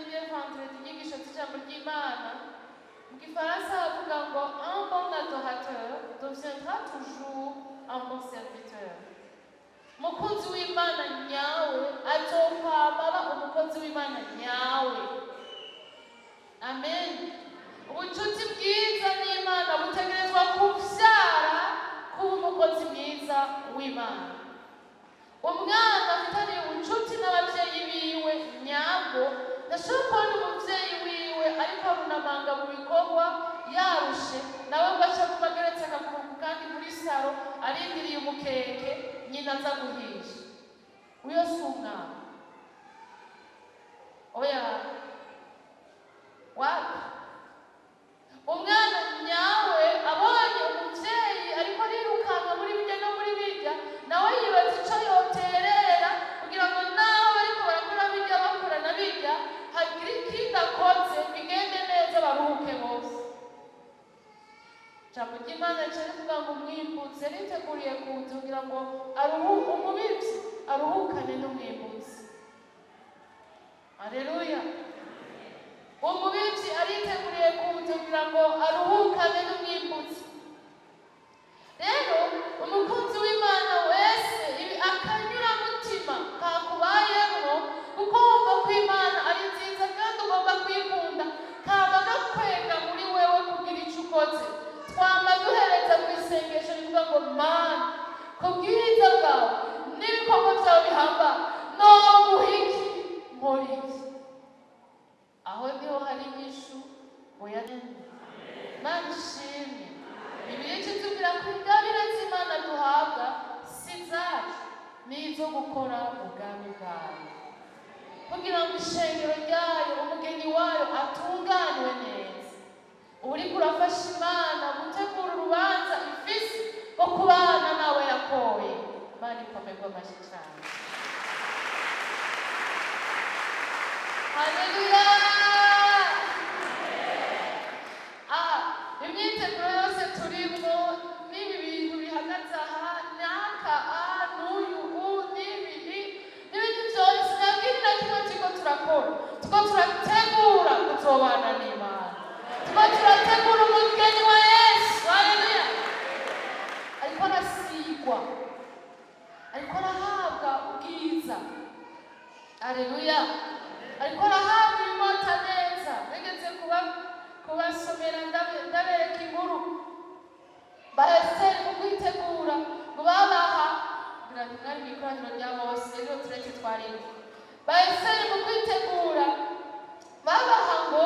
S1: Lundi et vendredi inyigisho z'ijambo ry'Imana. Mu gifaransa bavuga ngo: "Un bon adorateur deviendra toujours un bon serviteur." Umukunzi w'Imana nyawe azokwama aba umukozi w'Imana nyawe. Amen. Ubucuti bwiza n'Imana butegerezwa kuvyara kuba umukozi mwiza w'Imana. Umwana afitaniye ubucuti n'abavyeyi biwe nyabwo ntashobora kubona umuvyeyi wiwe ariko arunamanga mu bikorwa yarushe, nawe ngo ace kuba ageretse akaguru kandi muri salon arindiriye umukeke nyina aza guhisha. Uyo si umwana. Oya, wapi. Umwana nyawe abonye umuvyeyi ariko arirukanka muri bijya no muri bijya, nawe yibaza ico yoterera kugira ngo naho bariko barakora bijya, bakora na bijya, hagire ikindi akoze bigende neza, baruhuke bose. Ijambo ry'Imana rica rivuga ngo umwimbuzi yariteguriye kuza kugira ngo umubivyi aruhukane n'umwimbuzi. Aleluya! Umubivyi ariteguriye kuza kugira ngo aruhukane n'umwimbuzi. Rero umukunzi w'Imana wese, ibi akanyuramutima kakubayemwo kuko wumva ko Imana ari nziza kandi ugomba kuyikunda, kaba gakwega muri wewe kugira ico ukoze. Twama duhereza mu isengesho rivuga ngo: "Mana, ku bwiza bwawe n'ibikorwa byawe bihambaye, noguha iki, nkora iki?" Aho niho hari inyishu. Oya, Mana ishimwe. Bibiliya itubwira ko ingabire z'Imana duhabwa si izacu, ni izo gukora ubwami bwayo, kugira ngo ishengero ryayo, umugeni wayo, atunganwe neza. Uba uriko urafasha Imana gutegura urubanza ifise rwo kubana nawe yakoye. Imana ikomerwa amashyi cyane. Haleluya! Ah, imyiteguro yose turimwo n'ibi bintu bihagaze aha n'aka a n'uyu u n'ibi n'ibindi byose, nta kindi na kimwe turiko turakora. Turiko turategura kuzobana n'Imana, turiko turategura umugeni wa Yesu. Haleluya! Ariko arasigwa, ariko arahabwa ubwiza. Aleluya! Ariko arahabwa ibimota neza. Nigeze kuba kubasomera, ndabereka inkuru ba Esiteri mu kwitegura ngo babaha, ngira ngo mwari mu ikoraniro rya bose rero tureke twarimo. Ba Esiteri mu kwitegura babaha ngo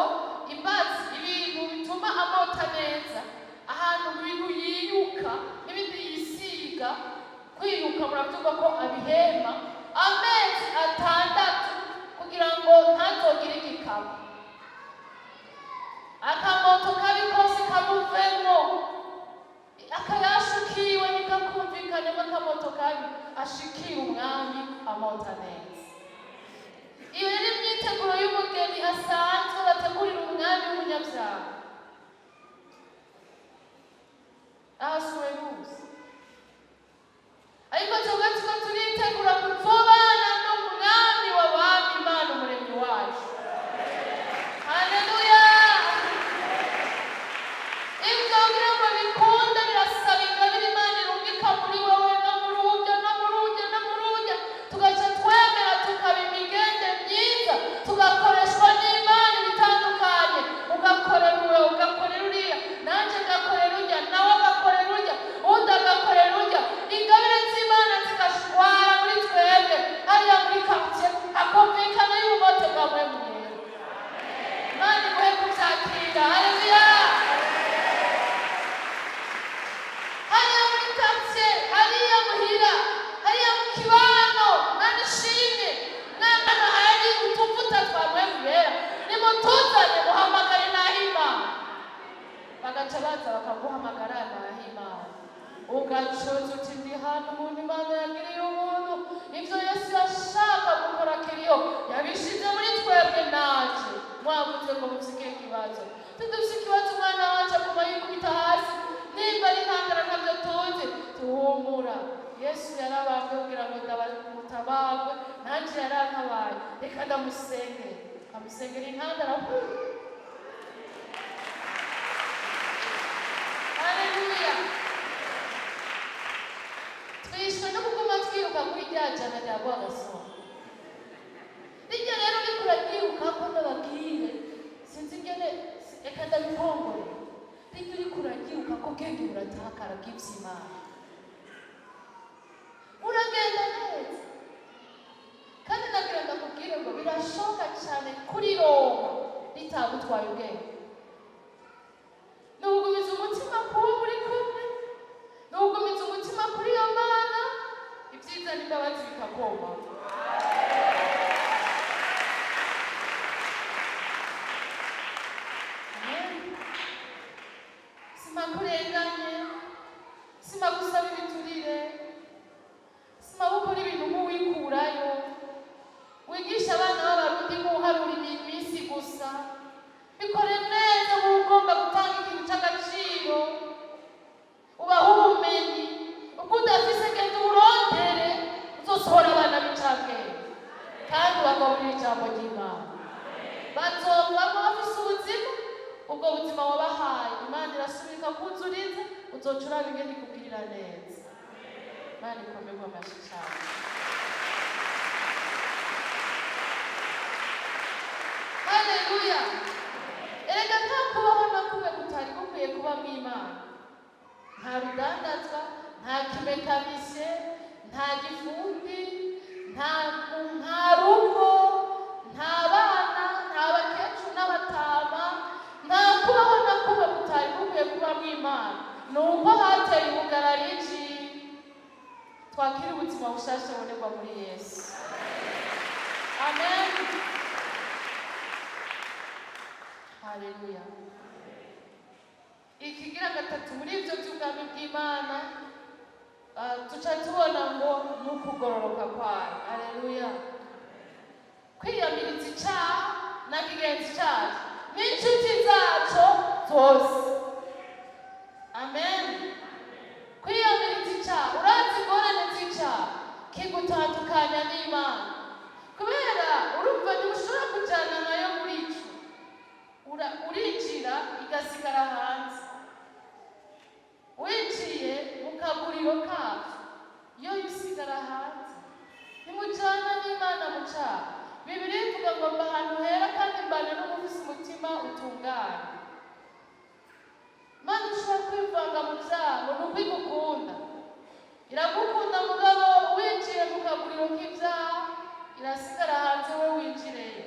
S1: imbazi, ibintu bituma amota neza, ahantu mu bintu yiyuka n'ibindi yisiga. Kwiyuka murabyumva ko abihema amezi 6 kugira ngo ntazogire igikaba, akamoto kabi kose kamuvemwo, akayashukiwe nikakumvikanemo akamoto kabi, ashikira umwami amota neza. Iyo yari imyiteguro y'umugeni asanzwe bategurira umwami w'umunyabyaha Ahasuwerusi. Ariko twebwe tuko turitegura kuzobana n'umwami w'abami, Imana umuremyi wacu. Haleluya! Ibyo kugira ngo bikunde birasaba ingabire Imana irungika muri wowe no muri urya no muri urya no muri urya, tugaca twemera tukaba imigende myiza, tugakoreshwa n'Imana ibitandukanye. Ugakorera uwe, ugakorera uriya, nanjye ngakorera urya, nawe agakorera urya, undi agakorera urya, ingabire z'Imana zigashwara muri twebwe. Hariya muri quartier hakumvikana y'ubumote bwa Mpwemu Yera. Imana iguhe kubyakira. Haleluya! Hariya muri quartier, hariya muhira, hariya mu kibano, Mana ishimwe. Mwana, hari utuvuta twa Mpwemu Yera, nimutuzane, muhamagare Nahimana. Bagaca baza bakaguhamagara Nahimana, ugacoza uti: "Ndi hano." Umuntu Imana yagiriye ubuntu, ivyo Yesu yashaka gukora kiriyo yabishize muri twebwe. Naje mwavuze ngo mufise ikibazo, tudufise ikibazo. Umwana wacu aguma yikubita hasi, nimba ari intangara ntabyo tuzi. Tuhumura, Yesu yarabambwe kugira ngo mutabagwe, nanje yarantabaye, reka ndamusengere. Amusengera intandara. Haleluya! Twishwe no kuguma twiruka kuri rya jana rya Rwagasore. Rijya rero uriko uraryiruka ko, ndababwire, sinzi ingene, reka ndabikongore, rijya uriko uraryiruka ko ubwenge buratakara bw'ivy'Imana. Uragenda neza, kandi nagira ndakubwire ngo birashoboka cyane kurironka ritagutwaye ubwenge. Ni ugumiza umutima kuwo muri kumwe, ni ugumiza umutima kuri iyo Mana, ibyiza n'imbabazi bikagomba. Amen. Simakurenganye, simagusaba ibiturire, simagukora ibintu nk'uwikurayo, wigisha abana b'Abarundi nk'uharura iminsi gusa. Bikore neza nk'ugomba gutanga ikintu cy'agaciro, ubahe ubumenyi. Ubwo udafise, genda uburondere, uzosohora abana b'incabwenge kandi ubagaburira ijambo ry'Imana. Bazovamo bafise ubuzima. Ubwo buzima wabahaye, Imana irasubika kuzuriza, uzoca uraba ingene ikugirira neza. Imana ikomerwe amashyi cyane. Haleluya! Erega nta kubaho na kumwe kutari gukwiye kuba mu Imana. Nta rudandazwa, nta kimekanisye, nta gifundi, nta rugo, nta bana, nta bakecuru n'abatama, nta kubaho na kumwe kutari gukwiye kuba mu Imana. Ni uko hateye ubugarariji. Twakira ubuzima bushasha bubonerwa muri Yesu. Amen. Haleluya! Ikigira gatatu muri ibyo by'ubwami bw'Imana, tuca tubona ngo ni ukugororoka kwayo. Haleluya! Kwiyamiriza icyaha na kigenzi cyacu n'inshuti zaco zose. Amen. Kwiyamiriza icyaha, urazi ingorane z'icyaha? Kigutandukanya n'Imana, kubera urumva ntibushobora kujyana nayo muri ico. Urinjira igasigara hanze. Winjiye mu kaguriro kabyo, yo isigara hanze. Ntimujyana n'Imana mu cyaha. Bibiliya ivuga ngo mba ahantu hera kandi mbana n'umufise umutima utunganye. Imana ishobora kwivanga mu byago? Ni uko igukunda, iragukunda, mugabo winjiye mu kaguriro k'ibyaha, irasigara hanze, we winjireyo.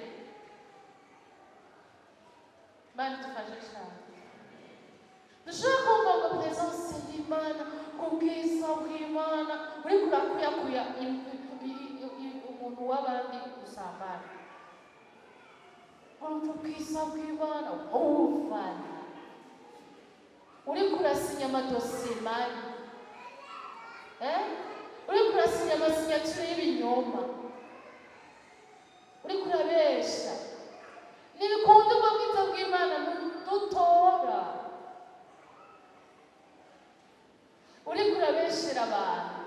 S1: Imana idufashe cyane. Dushobora kumva ngo présence y'Imana, ubwiza bw'Imana, uriko urakuyakuya umuntu w'abandi usambana. Urumva ubwiza bw'Imana wuvana, uriko urasinya amadosiye mabi, eh? Uriko urasinya amasignature y'ibinyoma, uriko urabesha. Ntibikunda. Ubwo bwiza bw'Imana ntudutora. Uriko urabeshera abantu,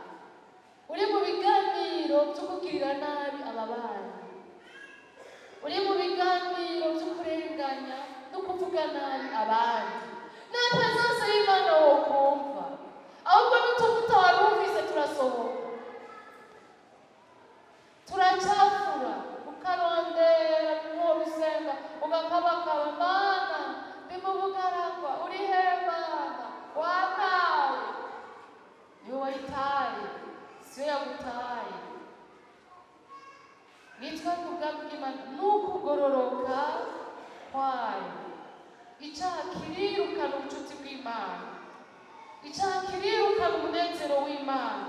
S1: uri mu biganiro byo kugirira nabi ababanyi, uri mu biganiro byo kurenganya no kuvuga nabi abandi, nta présence y'Imana wokumva, ahubwo n'utuvuta wari wumvise turasohoka, turacafura. Ukarondera bimwe usenga, ugakabakaba: "Mana, ndi mu bugaragwa, uri he Mana? Wantaye." Niwe wayitaye, siyo yagutaye. Nitwa ku bwami bw'Imana n'ukugororoka kwayo. Icyaha kirirukana ubucuti bw'Imana, icyaha kirirukana umunezero w'Imana,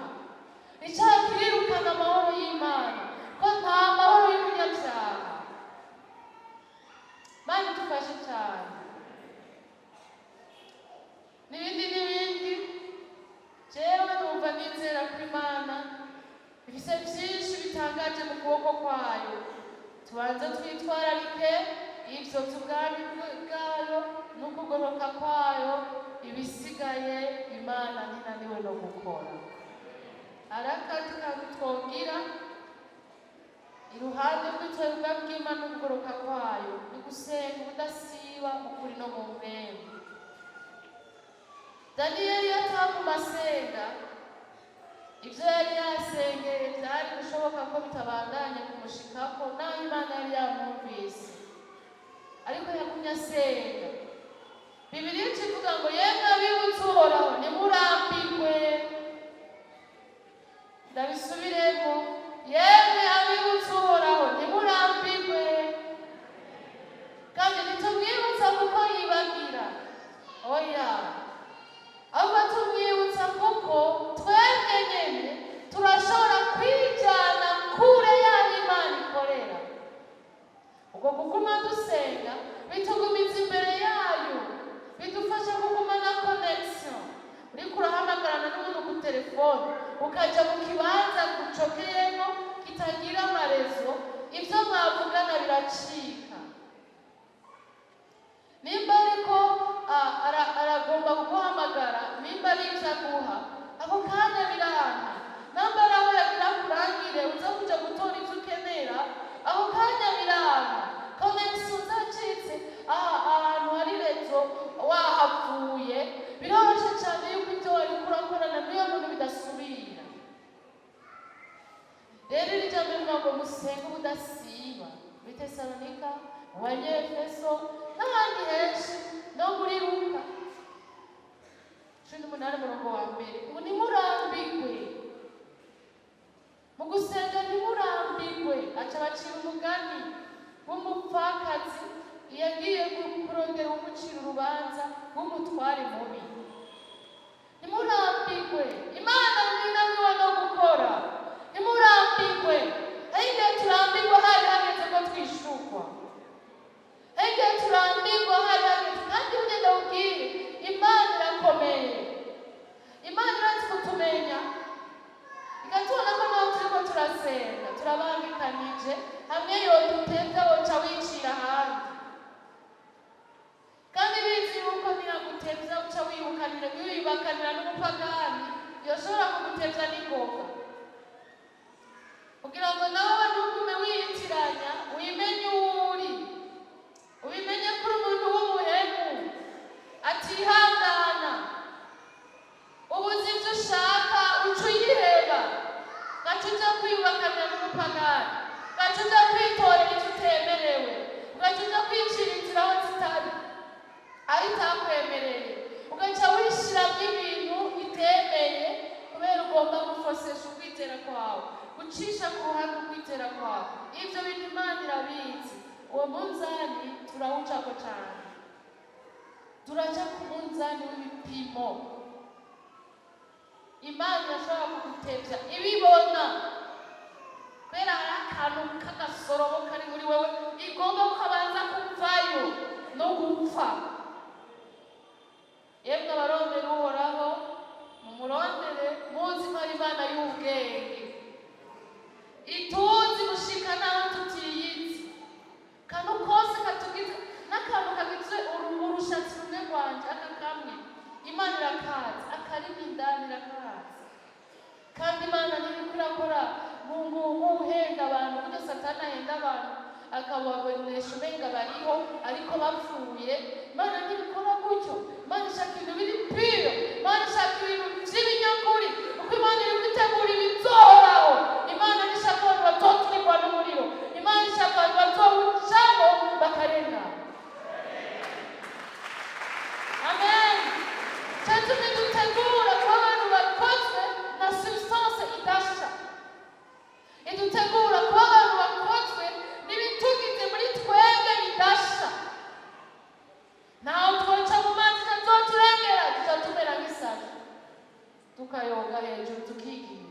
S1: icyaha kirirukana amahoro y'Imana, ko nta mahoro y'umunyabyaha. Mana idufashe cyane. N'ibindi n'ibindi. Jewe numva nizera ko Imana ifise byinshi bitangaje mu kuboko kwayo. Tubanze twitwararike ivyo by'ubwami bwayo n'ukugoroka kwayo. Ibisigaye Imana ntinaniwe no gukora. Hari akandi kantu twongira. Iruhande rw'itwerwa bw'Imana n'ukugoroka kwayo ni gusenga ubudasiba mu kuri no mu mpwemu. Daniyeli yataguma asenga, ibyo yari yasengeye byari gushoboka ko bitabandanya kumushikako, naho Imana yari yamwumvise, ariko yagumye asenga. Bibiliya ica ivuga ngo: "Yemwe abibutse Uhoraho, ntimurambirwe." Ndabisubiremo: yemwe abibutse Uhoraho, ntimurambirwe. Kandi ntitumwibutsa kuko yibagira, oya, ahubwo tumwibutsa kuko twebwe nyene turashobora kwijana kure y'aho Imana ikorera. Ubwo kuguma dusenga bitugumiza imbere yayo, bidufasha kugumana connexion. Uriko urahamagarana n'umuntu ku telefone, ukaja mu kibanza gucokeyemo kitagira ama réseau, ibyo mwavugana biracika. Nimba ariko aragomba kuguhamagara, nimba ari ibyo aguha ako kanya biranka, namba ari aho yagira kurangire uza kuja gutora ibyo ukenera, ako kanya biranka, connexion zacitse. Aha ahantu hari réseau wahavuye, biroroshe cyane yuko ibyo wariko urakorana n'iyo muntu bidasubira. Rero iri jambo rivuga ngo musenge ubudasiba, muri Tesalonika, mu Banyefeso n'ahandi henshi, no muri Luka 18 murongo wa mbere, ngo ntimurambirwe mu gusenga, ntimurambirwe. Aca bacira umugani w'umupfakazi yagiye kurondera umucira urubanza w'umutware mubi. Ntimurambirwe, Imana ntinaniwe no gukora. Ntimurambirwe. Hari igihe turambirwa hari hageze ko twishurwa, hari igihe turambirwa hari hageze. Kandi ugenda ubwire, Imana irakomeye, Imana irazi kutumenya, ikatubona ko naho turiko turasenga turabangikanije hamwe, yodutevya woca wicira ahandi. Kandi bizi yuko ntiyagutevya uca wibukanira, wibakanira n'umupagani, yoshobora kugutevya n'ingoga kugira ngo nawe ntugume wiyitiranya, wimenye uwo uri, ubimenye ko uri umuntu w'umuhemu atihangana. Ubuze ibyo ushaka, uca uyiheba, gaca uja kwiyubakanira n'umupagani, gaca uja kwitorera icyo utemerewe, ugaca uja kwicira inzira aho zitari, aho itakwemereye, ugaca wishiramwo ibintu itemeye kubera ugomba gufosesha ukwizera kwawe, gucisha ku ruhande ukwizera kwawe. Ibyo bintu Imana irabizi. Uwo munzani turawucako cane, turaca ku munzani w'ibipimo. Imana irashobora kugutevya ibibona kubera hari akantu k'agasorobo kari muri wewe igomba kukabanza kuvayo no gupfa. Yemwe abarondera Uhoraho, mumurondere muzi ko ari Imana y'ubwenge, ituzi gushika naho tutiyizi. Kantu kose katugize, n'akantu kagize urushatsi rumwe rwanje, aka kamwe, Imana irakazi, akarimi indani irakazi. Kandi Imana ntiriko irakora nk'uhenda abantu, buryo Satani ahenda abantu akababonesha umenga bariho ariko bapfuye. Imana ntibikora gutyo. Imana ishaka ibintu biri pure, Imana ishaka ibintu vy'ibinyakuri, kuko Imana iri kwitegura ibizohoraho. Imana ntishaka abantu bazotwikwa n'umuriro, Imana ishaka abantu bazowucamo bakarengana. Amen. Cyatumye dutegura kuba abantu bakozwe na substance idasha, idutegura kuba abantu bakozwe n'ibitugize muri twebwe bidasha. Ntaho twoca mu mazi ntazoturengera, tuca tumera nk'isari, tukayoga hejuru tukigira.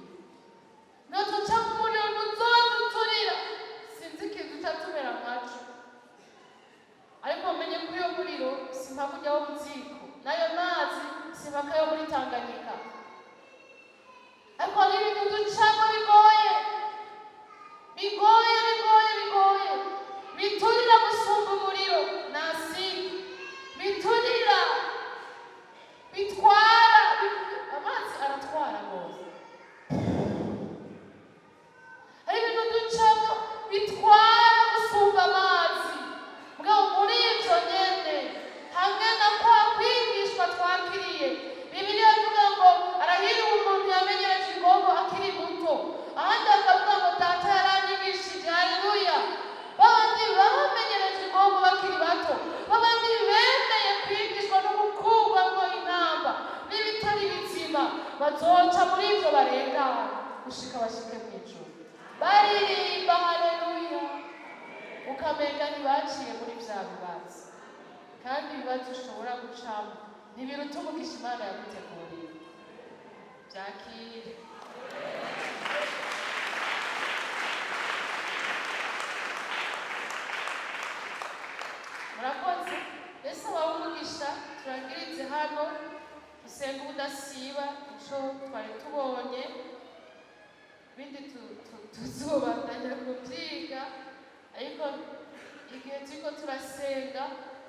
S1: Ukamenga ntibaciye muri vya bibazo. Kandi ibibazo ushobora gucamo ntibiruta umugisha Imana yaguteguriye. Byakire. Murakoze. Ese wawe umugisha. Turangiritse hano. Dusenga ubudasiba. Ico twari tubonye, ibindi tuzobandanya kubyiga. Ariko igihe turiko turasenga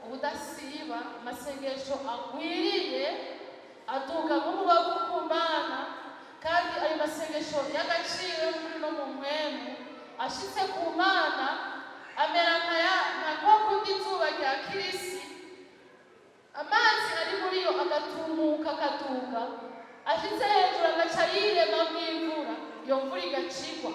S1: ubudasiba, amasengesho agwiriye aduga nk'umubavu ku Mana. Kandi ayo masengesho y'agaciro yo muri no mu mpwemu ashitse ku Mana amera nka ya nka kwa kundi izuba rya kirisi, amazi ari muri yo agatumuka, akaduga, ashitse hejuru agaca yirema mw'imvura, iyo mvura igacigwa.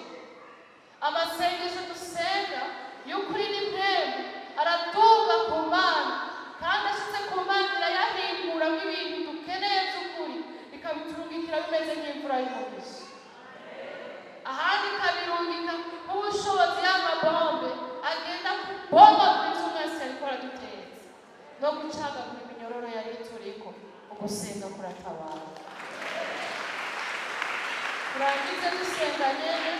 S1: Amasengesho dusenga y'ukuri n'impwemu araduga ku Mana, kandi ashitse ku Mana irayahinguramo ibintu dukeneye by'ukuri, ikabiturungikira bimeze nk'imvura y'umugisha. Ahandi ikabirungika nk'ubushobozi y'amabombe agenda kubomba kuri by'umwese ariko araduteza no gucagagura iminyororo yari ituriko. Ugusenga kuratabara. Turangize dusenga nyene.